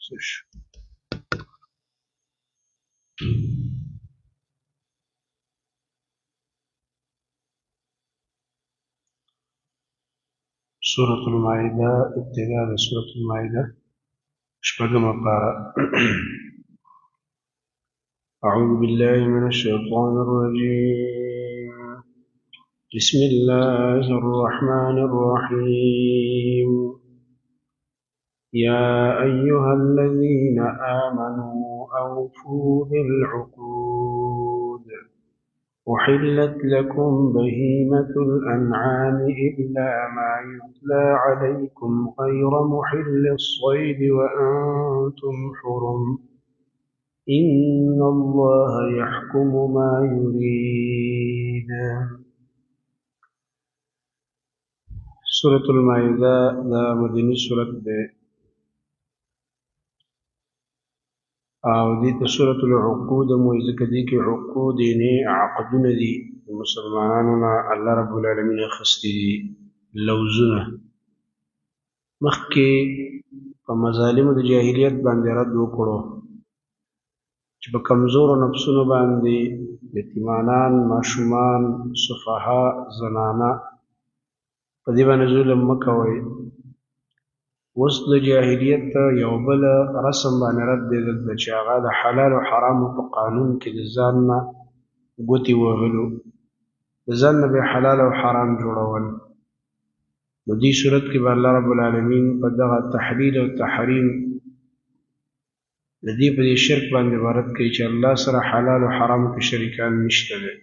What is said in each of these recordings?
څه شو؟ سورة المائدة، ابتدا د سورة المائدة شپږمه پاره. أعوذ بالله من الشيطان الرجيم. بسم الله الرحمن الرحيم. يا أيها الذين آمنوا أوفوا بالعقود. أحلت لكم بهيمة الأنعام إلا ما يتلى عليكم غير محل الصيد وأنتم حرم. إن الله يحكم ما يريد. سورة المائدة دا مدني سورة ده، او دې ته سورة العقود هم وایي، ځکه دې کې عقود یعنې عقدونه دي د مسلمانانو نه الله رب العالمین اخیستي دي لوظونه. مخکې په مظالمو د جاهلیت باندې رد وکړو چې په کمزورو نفسونو باندې یتیمانان، ماشومان، سفها، زنانه په دې باندې ظلم مه کوئ. اوس د جاهلیت یو بل رسم باندې رد دی دلته، چې هغه د حلال او حرامو په قانون کې د ځان نه ګوتې وهلو، د ځان نه به حلال او حرام جوړول. نو دې صورت کې به الله رب العالمین په دغه تحلیل او تحریم د دې په دې شرک باندې رد کوي چې الله سره حلال او حرام کې شریکان نشته دی.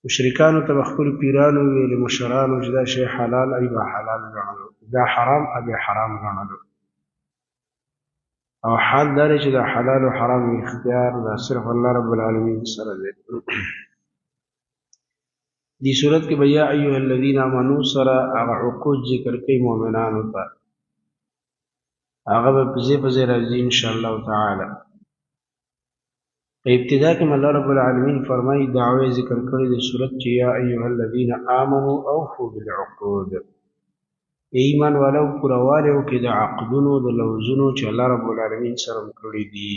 مشرکانو ته به خپلو پیرانو ویلې، مشرانو، چې دا شی حلال ای به حلال ګڼلو، دا حرام ای به حرام ګڼلو. او حال دا دی چې دا حلال او حرام اختیار دا صرف الله رب العالمین سره دی. دې صورت کې به یا ایها الذین آمنو سره هغه عقود ذکر کوي مؤمنانو ته، هغه به په ځای په ځای راځي ان شاء الله تعالی. په ابتدا کې الله رب العالمین فرمایي، دعوی ذکر کړې د صورت چې یا ایها الذین آمنو اوفوا بالعقود، ای ایمان والو پوره والی وکړئ د عقدونو د لوظونو چې الله رب العالمین سره هم کړي دي.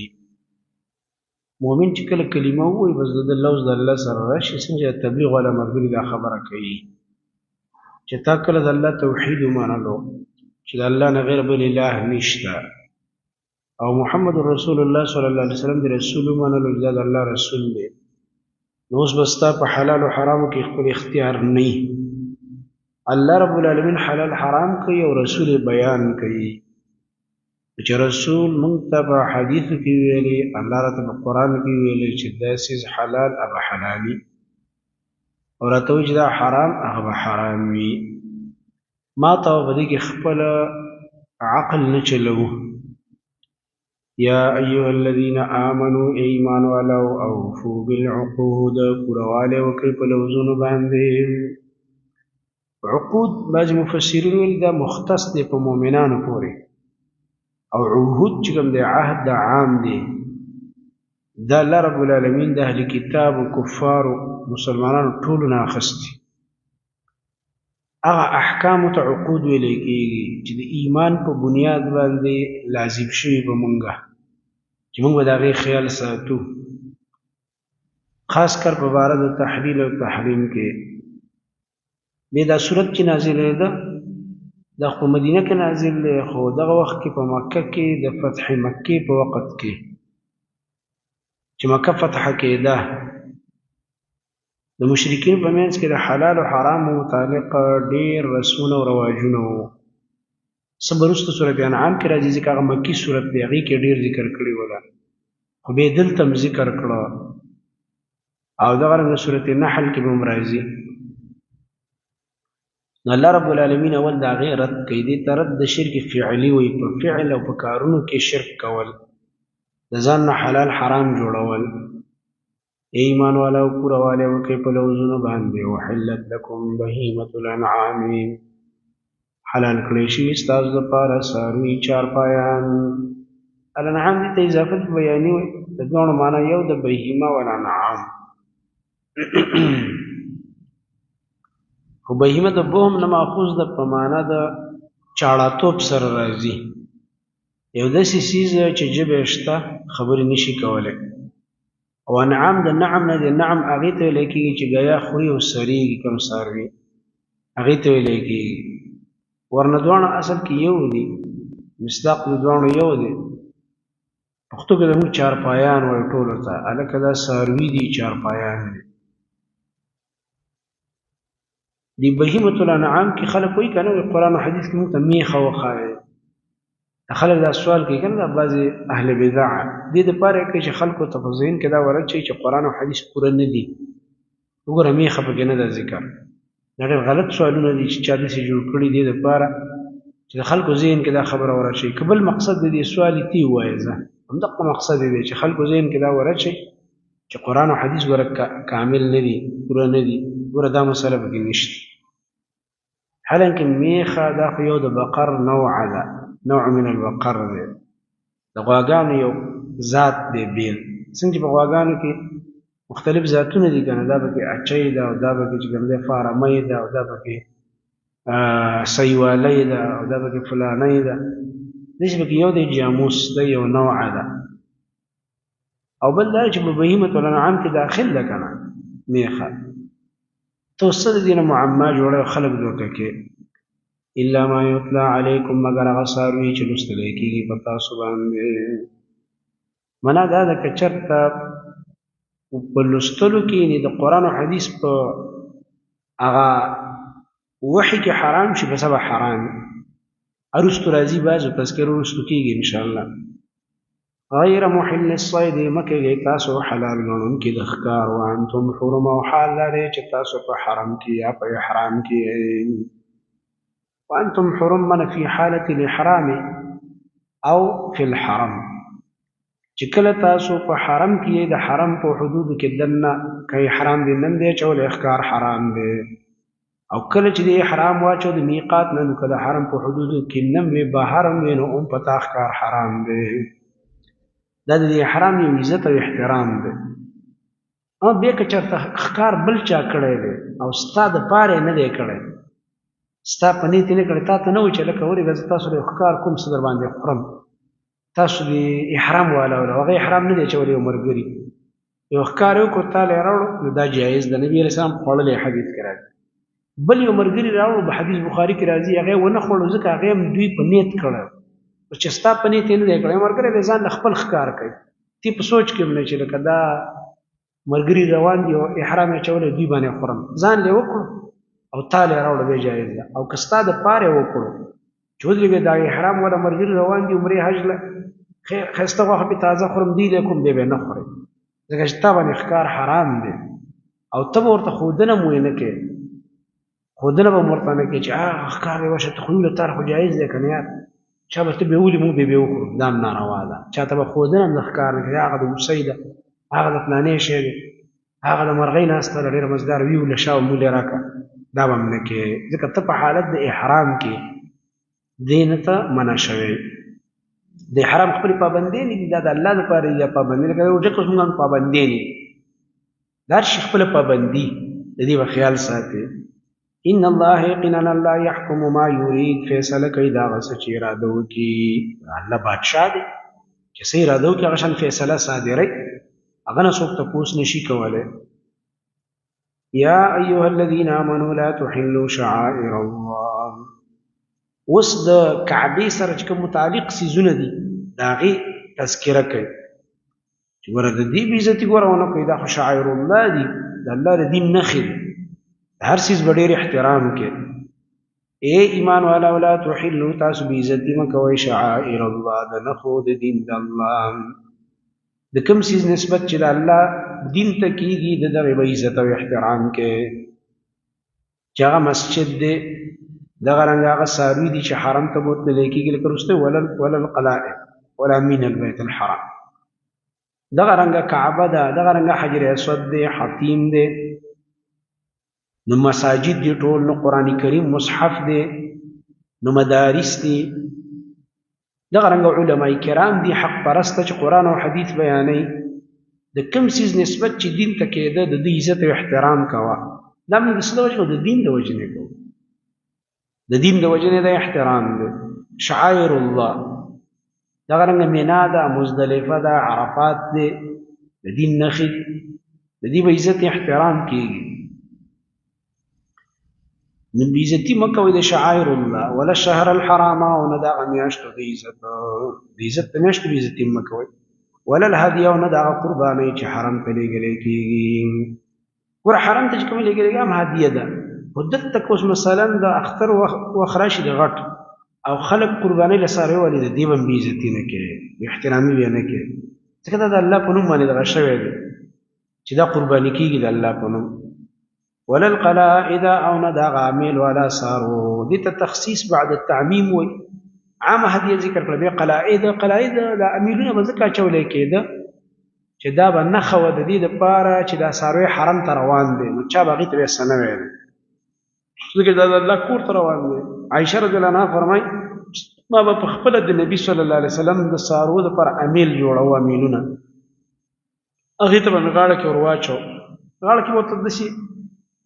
مؤمن چې کله کلمه ووایي بس د ده لوظ د الله سره راشي. څنګه چې تبلیغ والا ملګري دا خبره کوي چې تا کله د الله توحید ومنلو چې د الله نه غیر بل اله نشته، او محمد رسول الله صلی الله علیه وسلم د رسول ومنلو چې دا د الله رسول دی، نو اوس به ستا په حلال او حرامو کې خپل اختیار نه وي. الله رب العالمین حلال حرام کوي او رسول یې بیان کوي. چې رسول مونږ ته په حدیثو کې ویلي، الله راته په قرآن کې ویلي چې دا څیز حلال هغه حلال وي، او راته وایي چې دا حرام هغه به حرام وي. ما ته په دې کې خپل عقل نه چلوو. یا ایها الذین آمنو، ای ایمان والو، اوفو بالعقود، پوره والی وکړئ په لوظونو باندې. عقود بعضې مفسرین ویل دا مختص دی په مؤمنانو پورې، او عهود چې کوم دی عهد دا عام دی، دا الله رب العالمین د اهل کتاب او کفارو مسلمانانو ټولو نه اخیستي. هغه احکامو ته عقود ویلی کېږي چې د ایمان په بنیاد باندې لازم شوي په مونږه، چې مونږ به د هغې خیال ساتو، خاص کر په باره د تحلیل او تحریم کې. بیا دا صورت چې نازلېده دا خو په مدینه کې نازل دی، خو دغه وخت کې په مکه کې د فتح مکې په وخت کې چې مکه فتح کېده، د مشرکین په منځ کې د حلال او حرام متعلق ډېر رسمونه او رواجونه وو. څه به وروسته سورت انعام کې راځي، ځکه هغه مکي سورت دی، هغې کې ډېر ذکر کړي وو، خو بیا یې دلته هم ذکر کړه، او دغه رنګه سورت نحل کې به هم راځي. نو الله رب العالمین اول د هغې رد کوي. دې ته رد د شرک فعلي وایي، په فعل او په کارونو کې شرک کول، د ځان نه حلال حرام جوړول. ای ایمان والو پوره والی وکړئ په لوظونو باندې. احلت لکم بهیمة الانعام، حلال کړی شوي ستاسو دپاره څاروي چارپایان. الانعام دې ته اضافت بیاني وایي، د دواړو معنا یو د بهیمه والانعام. خو بهیمه د بهم نه ماخوذ ده، په معنا د چاړاتوب سره راځي. یو داسې څیز چې ژبه یې شته خبرې نشي کولی. او انعام د نعم نه دی، نعم هغې ته ویلی کېږي چې ګیا خوري او سرېږي، کوم څاروي هغې ته ویلی کېږي. ورنه دواړه اصل کې یو دي، مصداق د دواړو یو دی. پښتو کې زموږ چارپایان وایي ټولو ته، هلکه دا څاروي دي، چارپایان دي. دی بهیمة الانعام کې خلک وایي که نه، قرآن او حدیث کې موږ ته میخه وښایئ. خلک دا سوال کوي که نه، دا بعضې اهل بدع دې دپاره یې کوي چې خلکو ته په ذهن کې دا ورچوي چې قرآن او حدیث پوره نه دي، وګوره میخه پکې نه ده ذکر. دا ډېر غلط سوالونه دي چې چا داسې جوړ کړي دي دپاره چې د خلکو ذهن کې دا خبره ورچوي. که بل مقصد د دې سوال یې تی ووایې، ځه همدغه مقصد یې دی چې خلکو ذهن کې دا ورچوي چې قرآن او حدیث ګوره کامل نه دي، پوره نه دي، ګوره دا مسله پکې نشته. حالانکه میخه دا خو یو د بقر نوع ده، نوع من البقر دی، د غواګانو یو ذات دی بیل. څنګه چې په غواګانو کې مختلف ذاتونه دي که نه، دا پکې اچۍ ده، او دا پکې چې کوم دی فارمۍ ده، او دا پکې سیوالۍ ده، او دا پکې فلانۍ ده، داسې پکې یو دی جاموس دی، یو نوع ده. او بل دا چې په بهیمة الانعام کې داخل ده که نه میخه، ته اوس څه د دې نه معما جوړوې او خلک دوکه کې. الا ما یتلی علیکم، مګر هغه څاروي چې لوستلی کېږي په تاسو باندې. معنا دا ده که چېرته په لوستلو کې یعنې د قرآن او حدیث په هغه وحي کې حرام شي، په سبا حرام وي. وروستو راځي بعضو تذکرو وروستو کېږي انشاءالله. غیر محل الصید، مه کېږئ تاسو حلال ګڼونکي د ښکار، وانتم حرم، او حال دا دی چې تاسو په حرم کې یا په احرام کې یئ. وانتم حرم من فی حالت الاحرام او فی الحرم، چې کله تاسو په حرم کې یئ، د حرم په حدودو کې دننه، که احرام دې نن دی اچولی ښکار حرام دی، او کله چې دې احرام واچو د میقات نه، نو که د حرم په حدودو کې نم وي بهر هم وي، نو هم په تا ښکار حرام دی. دا د احرام یو عزت او احترام دی. او بیا که چېرته ښکار بل چا کړی دی او ستا د پاره یې نه دی کړی، ستا په نیت یې نه کړی، تا ته نه وایي چې لکه ورېږه زه تاسو له یو ښکار کوم څه در باندې خورم، تاسو د احرام والا وله، هغه احرام نه دی اچولی، یو ملګري یو ښکار یې وکړو تا له یې راوړو، نو دا جایز ده. نبي علیه السلام خوړلی حدیث کې راځي. بل یو ملګري راوړو، په حدیث بخاري کې راځي، هغه یې ونه خوړو ځکه هغه هم دوی په نیت کړی، خو چې ستا په نیت یې نه دی کړی، یو ملګری دی ځان له خپل ښکار کوي، تی په سوچ کې هم نه چې لکه دا ملګري روان دي او احرام یې اچولی دوی باندې خورم، ځان له یې وکړو او تا له یې راوړو، بیا جایز ده. او که ستا د پاره یې وکړو چې ودرېږي دا احرام ولا ملګري روان دي عمرې حج له، ښایسته غوښه پې تازه خورم دوی له کوم، بیا به یې نه خورې، ځکه چې تا باندې ښکار حرام دی. او ته به ورته ښودنه هم نه کوې، ښودنه به هم ورته نه کوې چې ښکار دی ورشه ته خو له تا خو جایز دی که نه یار، چا به ته بېولي موږ به یې وخورو، دا هم ناروا ده. چا ته به ښودنه هم د ښکار نه کوې، هغه د هوسۍ ده، هغه د فلانې شی دی، هغه د مرغۍ ناسته ده ډېره مزدار وي له شا موږ یې راکړه، دا به هم نه کوې، ځکه ته په حالت د احرام کې دې نه ته منع شوی. د احرام خپلې پابندۍ نه دي، دا د الله دپاره دي دا پابندۍ، لکه روژه که اوس موږ هم پابندۍ نه دي، د هر شي خپله پابندي د دې به خیال ساتي. ان الله یقینا الله یحکم ما یرید، فیصله کوي د هغه څه چې اراده وکړي. الله بادشاه دی چې څه اراده وکړي هغه شان فیصله صادروي، هغه نه څوک تپوس نشي کولی. یا ایها الذین آمنوا لا تحلوا شعائر الله. اوس د کعبې سره چې کوم متعلق څیزونه دي د هغې تذکره کوي چې ګوره د دې بېعزتي ګوره ونه کوي، دا خو شعائر الله دي، د الله د دین نښې دي، هر څیز به ډېر احترام کوي. ای ایمان والا ولا تحلوا، تاسو بېعزتي مه کوئ شعائر الله، د نښو د دین د الله، د کوم څیز نسبت چې د الله دین ته کېږي د دغې به عزت او احترام کوي، چې هغه مسجد دی، دغه رنګ هغه څاروي دي چې حرم ته بوتللی کېږي، لکه وروستی ولا القلائد ولا من البیت الحرام، دغه رنګ کعبه ده، دغه رنګ حجر اسود دی، حطیم دی، نو مساجد دي ټول، نو قرآن کریم مصحف دی، نو مدارس دي، دغه رنګ علماء کرام دي حق پرسته چې قرآن او حدیث بیانوي، د کوم څیز نسبت چې دین ته کېده د دوی عزت او احترام کوه. دا موږ د څه د وجې کوو؟ د دین د وجې نه کوو، د دین د وجې نه دا احترام دی. شعائر الله دغه رنګ مینا ده، مزدلفه ده، عرفات دی، د دین نښې دي، د دې به عزت احترام کیږي. نو بې عزتي مه کوئ د شعائر الله، ولا الشهر الحرام، او نه د هغه میاشتو د عزت، د عزت د میاشتو بې عزتي مه کوئ، ولا الهدی، او نه د هغه قربانۍ چې حرم ته لېږلی کېږي. ګوره حرم ته چې کومه لېږلی کېږي هم هدیه ده، خو دلته که اوس مثلا د اختر وخت راشي د غټ او خلک قربانۍ له څاروي والي، د دې به هم بې عزتي نه کوي، بې احترامي به یې نه کوي، ځکه دا د الله په نوم باندې دغه شوی دی چې دا قرباني کېږي د الله په نوم. ولا القلائد، او نه دا غامیل ولا سارو، دې ته تخصیص بعد التعمیم وای. عامه هدیه ذکر کړه، بیا قلائد، قلائد دا امیلونه به ځکه اچولی کېده چې دا به نښه وه د دې دپاره چې دا څاروی حرم ته روان دی، نو چا به هغې ته بیا څه نه ویل، ځکه دا د الله کور ته روان دی. عایشه رضی الله عنها فرمایي ما به په خپله د نبي صلی الله علیه وسلم د څاروو دپاره امیل جوړوه، امیلونه هغې ته به مې غاړه کې ور واچو، غاړه کې به ورته داسې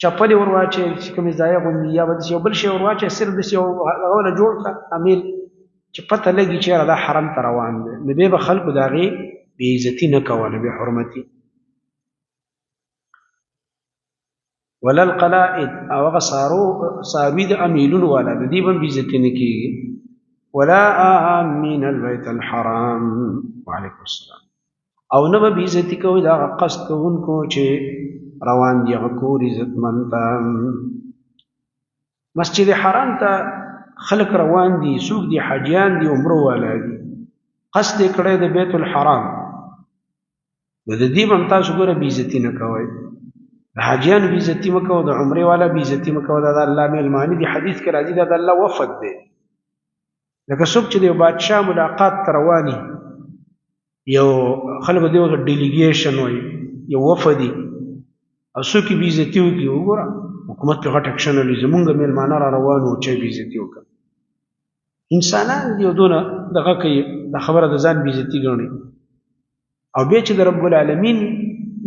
چپلې ور واچوي چې کومې ځایه غوندې، یا به داسې یو بل شی ور واچوي، صرف داسې یو هغه وله جوړ کړه امیل چې پته لګي چې یاره دا حرم ته روان دی، نو بیا به خلکو د هغې بې عزتي نه کوله، بې حرمتي. ولا القلائد، او هغه څاروي د امیلونو والا، د دې به هم بې عزتي نه کېږي. ولا آمین البیت الحرام، وعلیکم السلام. او نه به بې عزتي کوي د هغه قصد کوونکو چې روان دي هغه کور عزتمند ته. مسجد حرام ته خلک روان دي، څوک دي؟ حاجیان دي، عمرو والا دي، قصد یې کړی د بیت الحرام، نو د دې به هم تاسو ګوره بې عزتي نه کوئ، د حاجیانو بې عزتي مه کوئ، د عمرې والا بې عزتي مه کوئ، دا د الله مېلمانه دي. حدیث کې راځي دا د الله وفد دی، لکه څوک چې د یو بادشاه ملاقات ته روان یو خلک به دې ورته ډیلیګیشن وایي، یو وفد وي، او څوک یې بې عزتي وکړي، وګوره حکومت پرې غټ اکشن ولي، زمونږ مېلمانه را روان وو، چا یې بې عزتي وکړه. انسانان دي او دونه دغه کوي، دا خبره د ځان بې عزتي ګڼي، او بیا چې د رب العالمین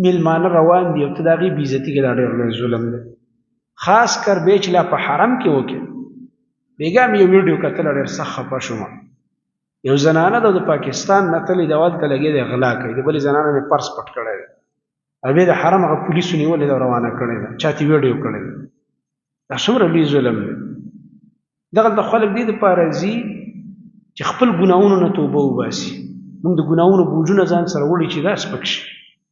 مېلمانه روان دي او ته د هغې بې عزتي کوې، دا ډېر لوی ظلم دی. خاص کر بیا چې لا په حرم کې وکړي. بېګا مې یو ویډیو کتله، ډېر سخت خفه شوم. یو زنانه ده د پاکستان نه تللې ده، هلته لګې دی غلا کوي، د بلې زنانه نه پرس پټ کړی دی، او بیا د حرم هغه پولیسو نیولې ده او روانه کړې ده، چا ترې ویډیو کړې ده. دا څومره لوی ظلم دی. دغلته خلک دې دپاره ځي چې خپل ګناهونو نه توبه وباسي. موږ د ګناهونو بوجونه ځان سره وړي چې دا سپک شي،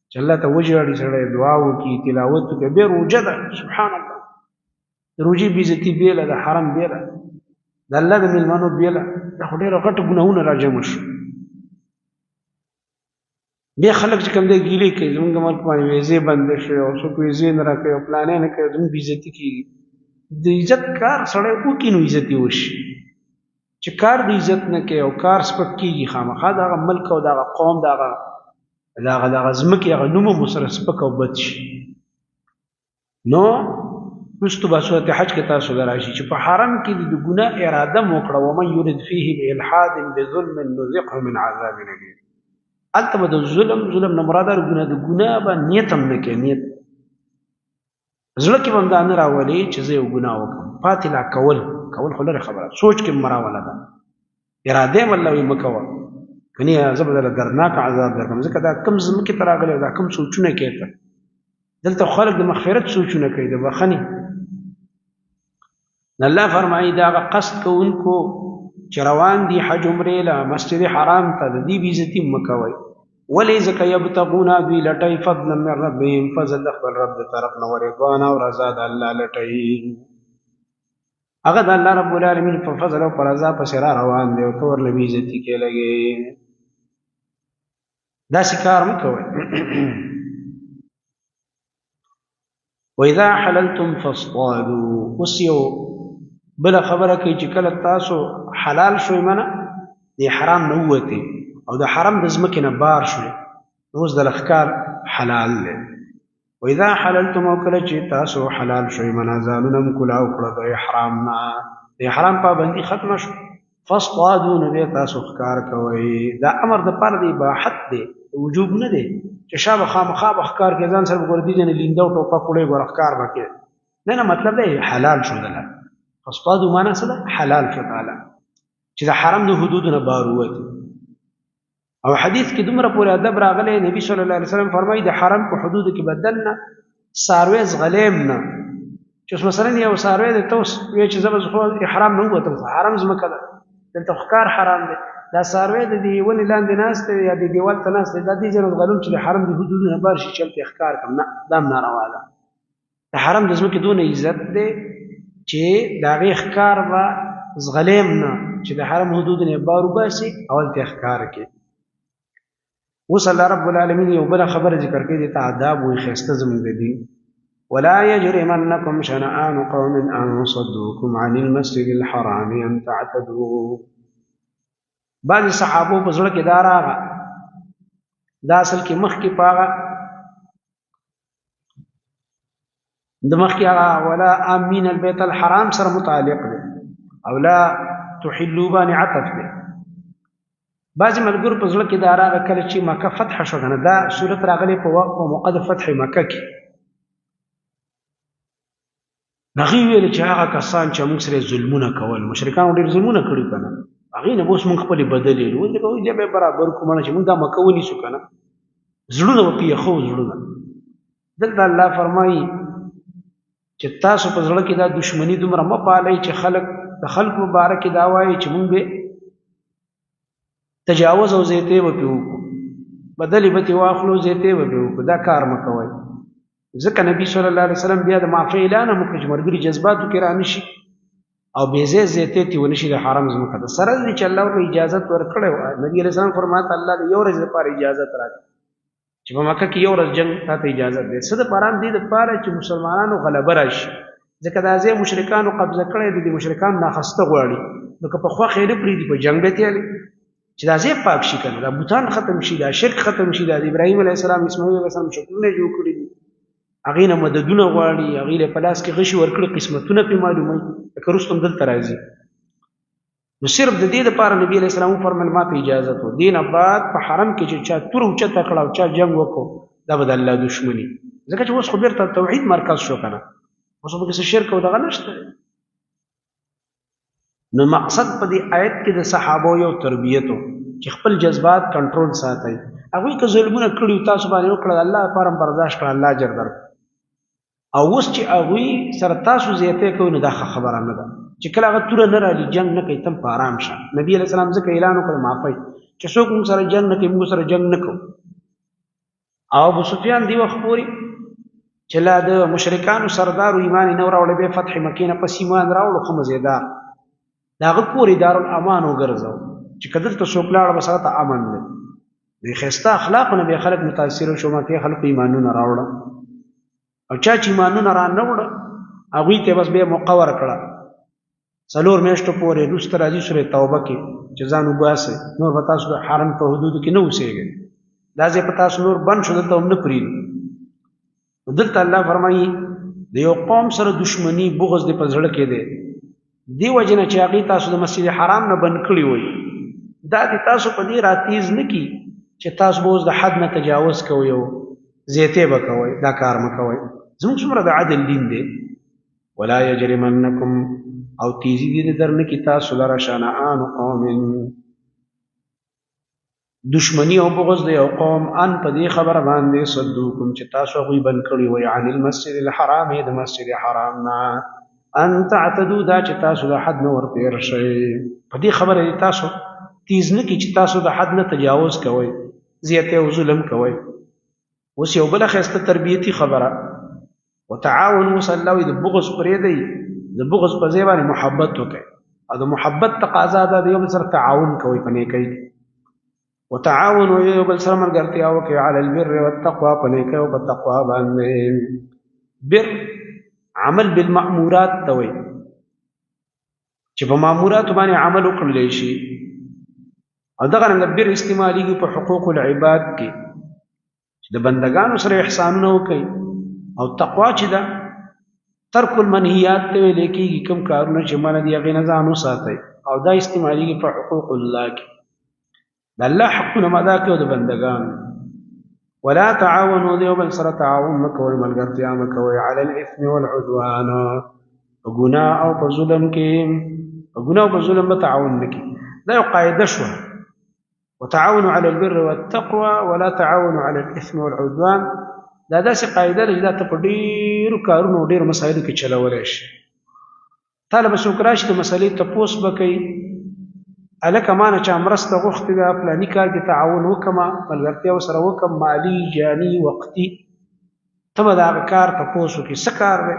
چې الله ته وژاړي سړی، دعا وکړي، تلاوت وکړي، بیا روژه ده. سبحان الله، د روژې بېعزتي بېله، د حرم بېله، د الله د مېلمنو بېله، دا خو ډېره غټه ګناهونه راجمع شو. بیا خلک چې کوم دی ګیلې کوي، زمونږ ملک باندې ویزې بندې شوې او څوک ویزې نه راکوي او پلانې نه کوي، زمونږ بېعزتي کېږي. د عزت کار سړی وکړي نو عزت یې وشي، چې کار د عزت نه کوي او کار سپک کېږي، خامخا د هغه ملک او د هغه قوم د هغه د هغه د هغه ځمکې هغه نوم هم ورسره سپک او بد شي. نو وروسته به سورت حج کې تاسو له راشي چې په حرم کې د ګناه اراده مو وکړه، ومن یرد فیه بالحاد بظلم نذقه من عذاب الیم. هلته به د ظلم، ظلم نه مراد هر ګناه، د ګناه به نیت هم نه کوي، نیت زړه کې به هم دا نه راولي چې زه یو ګناه وکړم، پاتې لا کول، کول خو لرې خبره، سوچ کې هم مه راوله، ده اراده هم الله وایي مه کوه، کني زه به درله دردناک عذاب درکړم، ځکه دا کوم ځمکې ته راغلی او دا کوم سوچونه کوې ته. دلته خلک د مغفرت سوچونه کوي، د بخښنې. الله فرمایي دا هغه قصد کوونکو چې روان دي حج عمرې له مسجد حرام ته، د دې بېعزتي مه کوئ. ولې؟ ځکه یبتغون، دوی لټوي فضلا من ربهم، فضل د خپل رب د طرف نه، ورضوان او رضا د الله لټوي. هغه د الله رب العالمین په فضل او په رضا پسې را روان دی او ته ورله بېعزتي کې لګې. داسې کار مه کوئ. واذا حللتم فاصطادوا. اوس یو بله خبره کوي چې کله تاسو حلال شوئ، منه د احرام نه ووتئ او د حرم د ځمکې نه بار شوئ، نو اوس د ښکار حلال دی. واذا حللتم، او کله چې تاسو حلال شوئ، منه ځانونه مو کلاو کړه د احرام نه، د احرام پابندي ختمه شوه، فاصطادوا، نو بیا تاسو ښکار کوئ. دا امر د پاره د اباحت دی، د وجوب نه دی چې شابه خامخا به ښکار کوې، ځان سره به ګوره دې ځای نه لینده او ټوپک وړی، ګوره ښکار به کوې. نه نه، مطلب دی حلال شو دله. فاصطادوا معنا څه ده؟ حلال شو تعالی چې د حرم د حدودو نه بار ووتي. او حدیث کې دومره پورې ادب راغلی، نبی صلی الله علیه وسلم فرمایي د حرم په حدودو کې بدن نه څاروی ځغلیم نه، چې اوس مثلا یو څاروی دی، ته اوس وایې چې زه به خو احرام نه ووتم، خو حرم ځمکه ده، دلته خو ښکار حرام دی، دا څاروی د دې ونې لاندې ناست دی یا دې دیوال ته ناست دی، دا دې ځای نه ځغلوم چې د حرم د حدودو نه بهر شي چې هلته یې ښکار کړم، نه، دا هم ناروا ده. د حرم د ځمکې دونه عزت دی چې د هغې ښکار به ځغلیم نه، چې د حرم حدود نه بار وباسي او هلته یې ښکار کړي. اوس الله رب العالمین یو بله خبره ذکر کوي، دې ته آداب وایي، ښایسته زموږ د دین. ولا يجرمنكم شنآن قوم أن صدوكم عن المسجد الحرام أن تعتدوا. بعضې صحابو په زړه کې دا راغه، دا اصل کې مخکې په هغه د مخکې هغه ولا امین البیت الحرام سره متعلق دی او لا تحلو باندې عطف دی. بعضې ملګرو په زړه کې دا راغه کله چې مکه فتح شوه که نه، دا صورت راغلی په وخت په موقع د فتح مکه کې، هغوی ویل چې هغه کسان چې موږ سره ظلمونه کول، مشرکانو ډېر ظلمونه کړي که نه، هغوی نه به اوس موږ خپلې بدلې لرو، ځکه وایي بیا به یې برابر کړو، مړه چې موږ دا مکه ونیسو که نه، زړونه به پرې یخو زړونه. دلته الله فرمایي چې تاسو په زړه کې دا دښمني دومره مه پالئ چې خلک د خلکو په باره کې دا وایي چې موږ به تجاوز او زیاتې به پرې وکړو، بدلې به ترې واخلو، زیاتې به پرې وکړو، دا کار مه کوئ. ځکه نبی صلی الله علیه وسلم بیا د معافۍ اعلان هم وکړ چې ملګري جذباتو کې رانشي او بې ځایه زیاتې ترې ونه شي. د حرم ځمکه ده، سره دې چې الله ورته اجازت ورکړی و، نبی علیه السلام فرمایل الله د یو ورځې لپاره اجازت راکړي چې په مکه کې یو ورځ جنګ تا ته اجازت دی. څه دپاره؟ هم دې دپاره چې مسلمانانو غلبه راشي، ځکه دا ځای مشرکانو قبضه کړی دی، د مشرکانو ناخسته غواړي، نو که په خوښه یې نه پرېږدي په جنګ به تیالي چې دا ځای پاک شي که نه، دا بوتان ختم شي، دا شرک ختم شي، دا د ابراهیم علیه السلام اسماعیل علیه السلام شکلونه جوړ کړي دي، هغې نه مددونه غواړي، هغې له په لاس کې غشي ورکړي، قسمتونه پرې معلوموي، لکه وروسته هم دلته راځي. نو صرف د دې لپاره نبی علیه السلام وفرمایل ما ته اجازه و، دې نه بعد په حرم کې چې چا توره اوچته کړه او چا جنګ وکړو، دا به د الله دښمني، ځکه چې اوس خو بېرته توحید مرکز شو که نه، اوس خو پکې څه شرک او دغه نشته. نو مقصد په دې آیت کې د صحابو یو تربیت و چې خپل جذبات کنټرول ساتئ. هغوی که ظلمونه کړي تاسو باندې وکړه، الله لپاره هم برداشت کړه، الله اجر درکړي. او اوس چې هغوی سره تاسو زیاتی کوئ نو دا ښه خبره نه ده، چې کله هغه توره نه رالي جنګ نه کوي، تم په آرام شه. نبی علیه السلام ځکه اعلان وکړ معافی چې څوک موږ سره جنګ نه کوي، موږ سره جنګ نه کوو. او ابو سفیان دی وخت پورې چې لا د مشرکانو سردار ایمان نه راوړی، بیا فتح مکې نه پس ایمان راوړو، ښه مزېدار د هغه کور یې دارالامان وګرځاو چې که دلته څوک لاړ بس هغه ته امن دی. د ښایسته اخلاقو نه بیا خلک متاثر شو، مکې خلکو ایمانونه راوړه، او چا چې ایمانونه را نه وړه هغوی ته بس بیا موقع ورکړه 4 میاشتو پورې. وروسته راځي سورې توبه کې چې ځان وباسئ، نور به تاسو د حرم په حدودو کې نه اوسېږئ، دا ځای په تاسو نور بند شو، دلته هم نه پرېږدو. دلته الله فرمایي د یو قوم سره دښمني بغض دې په زړه کې دی، دې وجې نه چې هغوی تاسو د مسجد حرام نه بند کړي وئ، دا دې تاسو په دې راتیز نه کړي چې تاسو به اوس د حد نه تجاوز کوئ او زیاتې به کوئ، دا کار مه کوئ. زموږ څومره د عدل دین دی. ولا یجرمنکم، او تیزی دې در نه کړي تاسو لره شنآن قوم، دشمنی او بغض دی او قوم ان په دې خبره باندې صدوکم چې تاسو هغوی بند کړي وئ عن المسجد الحرام، د مسجد حرام نه، ان تعتدو، دا چې تاسو د حد نه ورتېر شئ. په دې خبره دې تاسو تیز نه کړي چې تاسو د حد نه تجاوز کوئ، زیاتی او ظلم کوئ. اوس یو بله ښایسته تربیتي خبره، وتعاونوا، اوس الله وایي د بغض پرېږدئ، د بغض په ځای باندې محبت وکړئ، او د محبت تقاضا دا د یو بل سره تعاون کوئ په نیکۍ کې. وتعاونوا، یو بل سره ملګرتیا وکړئ علی البر والتقوا، په نیکۍ او په تقوا باندې. بر عمل بالمأمورات ته وایي، چې په مأموراتو باندې عمل وکړلی شي. او دغه رنګه بر استعمالېږي په حقوق العباد کې، چې د بندګانو سره احسانونه وکړي. او تقوا چې ده ترک المنهیات ته ویل کېږي، کوم کارونه چې منع دي هغې نه ځان وساتئ، او دا استعمالېږي په حقوق الله کې، د الله حقونه ادا کړئ او د بندګانو. ولا تعاونوا، د یو بل سره تعاون مه کوئ، ملګرتیا مه کوئ علی الاثم والعدوان، په ګناه او په ظلم کې، په ګناه او په ظلم به تعاون نه کوي. دا یو قاعده شوه. وتعاونوا على البر والتقوى ولا تعاونوا على الاثم والعدوان. دا داسې قاعده ده چې دا ته په ډېرو کارونو او ډېرو مسایلو کې چلولی شي. تا له به څوک راشي د مسلې تپوس به کوي، هلکه ما نه چا مرسته غوښتې ده، فلاني کار کې تعاون وکړم، ملګرتیا ورسره وکړم، مالي، جاني، وقتي، ته به د هغه کار تپوس وکړې، څه کار دی؟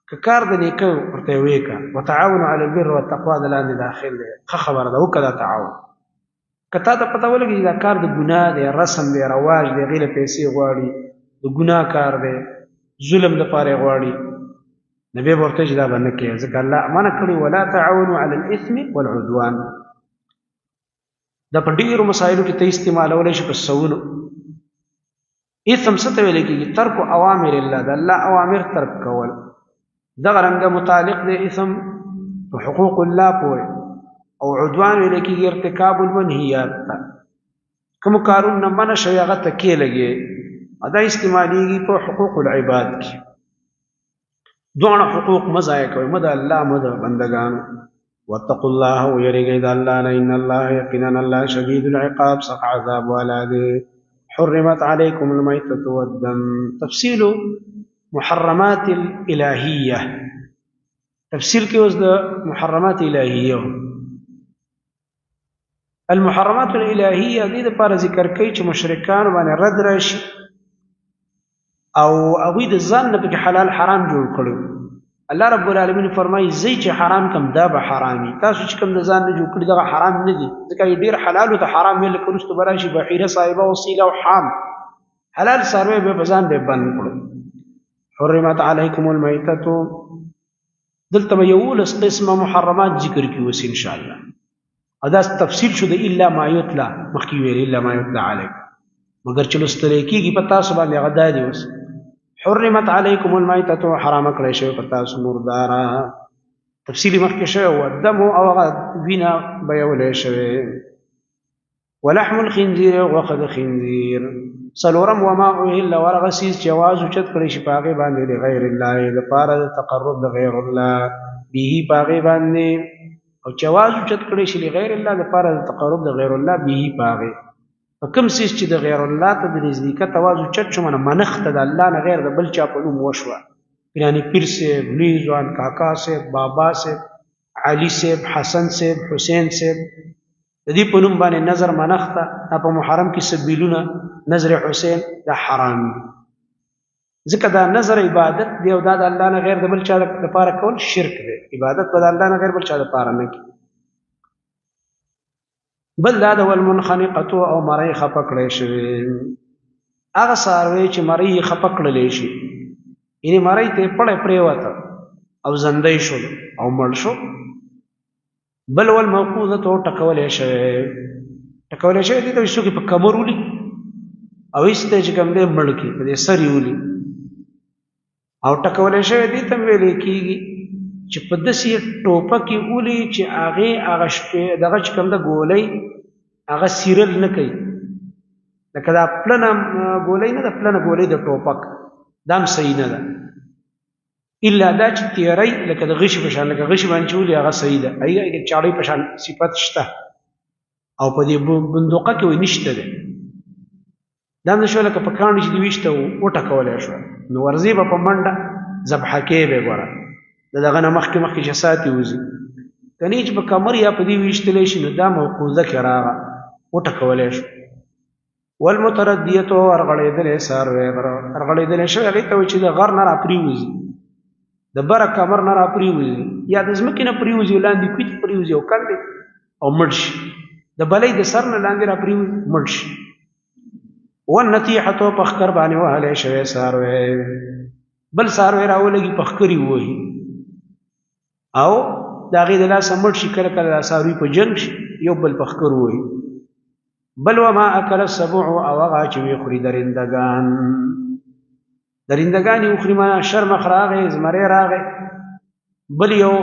که کار د نیکه ورته یې ویې کړه. وتعاونوا علی البر والتقوا د لاندې داخل دی، ښه خبره ده، وکړه دا تعاون. که تا ته پته ولګي چې دا کار د ګناه دی، رسم دی، رواج دی، هغې له پیسې غواړي، د ګناه کار دی، ظلم دپاره یې غواړي، نو بیا به ورته چې دا به نه کوې، ځکه الله منع کړي ولا تعاونوا علی الاثم والعدوان. دا په ډېرو مسایلو کې ته استعمالولی شي په سوونو. اثم څه ته ویل کېږي؟ ترک اوامر الله، د الله اوامر ترک کول. دغه رنګه متعلق دی اثم په حقوق الله پورې. او عدوان ویل کېږي ارتکاب المنهیات ته، کوم کارونه نه منع شوی هغه ته کې لګي، دا استعمالیږي په حقوق العباد کې. دواړه حقوق مه ضایع کوئ، مه د الله مه د بندګانو. واتقوا الله ویریږئ د الله نه، ان الله یقینا الله شدید العقاب، سخت عذاب والا دی. حرمت علیکم المیتة والدم، تفصیل محرمات الالهیه. تفصیل کې اوس د محرمات الهیه، المحرمات الالهیه دې لپاره ذکر کوي چې مشرکان باندې رد راشي او هغوی د ځان نه پکې حلال حرام جوړ کړو. الله رب العالمین فرمایي زه چې حرام کم دا به حرامي، تاسو چې کوم د ځان نه جوړ کړي دغه حرام نه دي، ځکه یې ډېر حلال ته حرام ویل که وروسته به راشي بحیره صاحبه وسیله او حام حلال څاروی به په ځان به بند کړو. حرمت علیکم المیتة، دلته به 11 قسمه محرمات ذکر کړي اوس انشاءالله. او دا تفصیل شو د الا ما یتلا، مخکې ویل الا ما یتلا علیکم، مګر چې لوستل کېږي په تاسو باندې هغه دا دی اوس. حرمت علیکم المیتة، حرام کړی شوی په تاسو مرداره، تفصیل مخکې شوی و، دم او هغه وینه بیولی شوی. ولحم الخنزیر، غوښه د خنزیر. څلورم وما اهل، ورغه څیز چې اواز اوچت کړی شي په هغې باندې لغیر الله، دپاره د تقرب د غیر الله به په هغې باندې، او چې اواز اوچت کړی شي لغیر الله دپاره د تقرب د غیر الله به په هغې، په کوم څیز چې د غیر الله ته د نزدېکت اواز اوچت شو، منه منښته د الله نه غیر د بل چا په نوم وشوه، یعنی پیر صاحب، لوی ځوان، کاکا صاحب، بابا صاحب، علي صاحب، حسن صاحب، حسین صاحب، د دې په نوم باندې نظر منښته، دا په محرم کې سبیلونه نظر حسین دا حرام دي، ځکه دا نظر عبادت دی او دا د الله نه غیر د بل چا لپاره کول شرک دی، عبادت به د الله نه غیر بل چا لپاره نه کوي. بل دا د والمنخنقة او مرۍ خپه کړی شوې، هغه څاروی چې مرۍ یې خپه کړلی شي، یعنې مرۍ ته یې پړی پرېوته او زندۍ شو او مړ شو. بل والموقوذة ټکولی شوی، ټکولی شوی دې ته څوک یې په کمر ولي او ایسته چې کوم دی مړ کړي، په دې سر یې ولي. او ټکولی شوی دې ته ویلی کېږي چې په داسې ټوپک یې ولي چې هغې هغه شپې دغه چې کوم ده ګولۍ هغه سیرل نه کوي، لکه دا پلنه ګولۍ نه ده، پلنه ګولۍ د ټوپک دا هم صحیح نه ده، الا دا چې تیری لکه د غشي په شان، لکه غشي باندې چې ولي هغه صحیح ده، هغې کې چاړۍ په شان صفت شته او په دې بندوقه کې وایي نشته دی، دا هم شو لکه په کاڼي چې دې ویشته وټکولی شوه، نو ورځې به په منډه ذبحه کې به ګوره د دغه نه مخکې مخکې چې ساتي وځي، که نه چې په کمر یا په دې ویشتلی شي نو دا موقوزه کې راغه وټکولی شو. والمتردیة ورغړېدلی څاروی، ورغړېدلی شوی هغې ته وایي چې د غر نه راپرېوځي، د بره کمر نه راپرېوځي یا د ځمکې نه پرېوځي او لاندې کوی ته پرېوځي او کندې او مړ شي، د بلۍ د سر نه لاندې راپرېوځي مړ شي. والنتیحة په ښکر باندې وهلی شوی څاروی، بل څاروی راولګي په ښکر یې ووهي او د هغې د لاسه مړ شي، کله کله دا څاروي په جنګ شي یو بل په ښکر ووهي. بل وما اکل السبع، او هغه چې ویې خوري درندګان، درندګان یې وخوري، معنا شرمښ راغی، زمری راغی، بل یو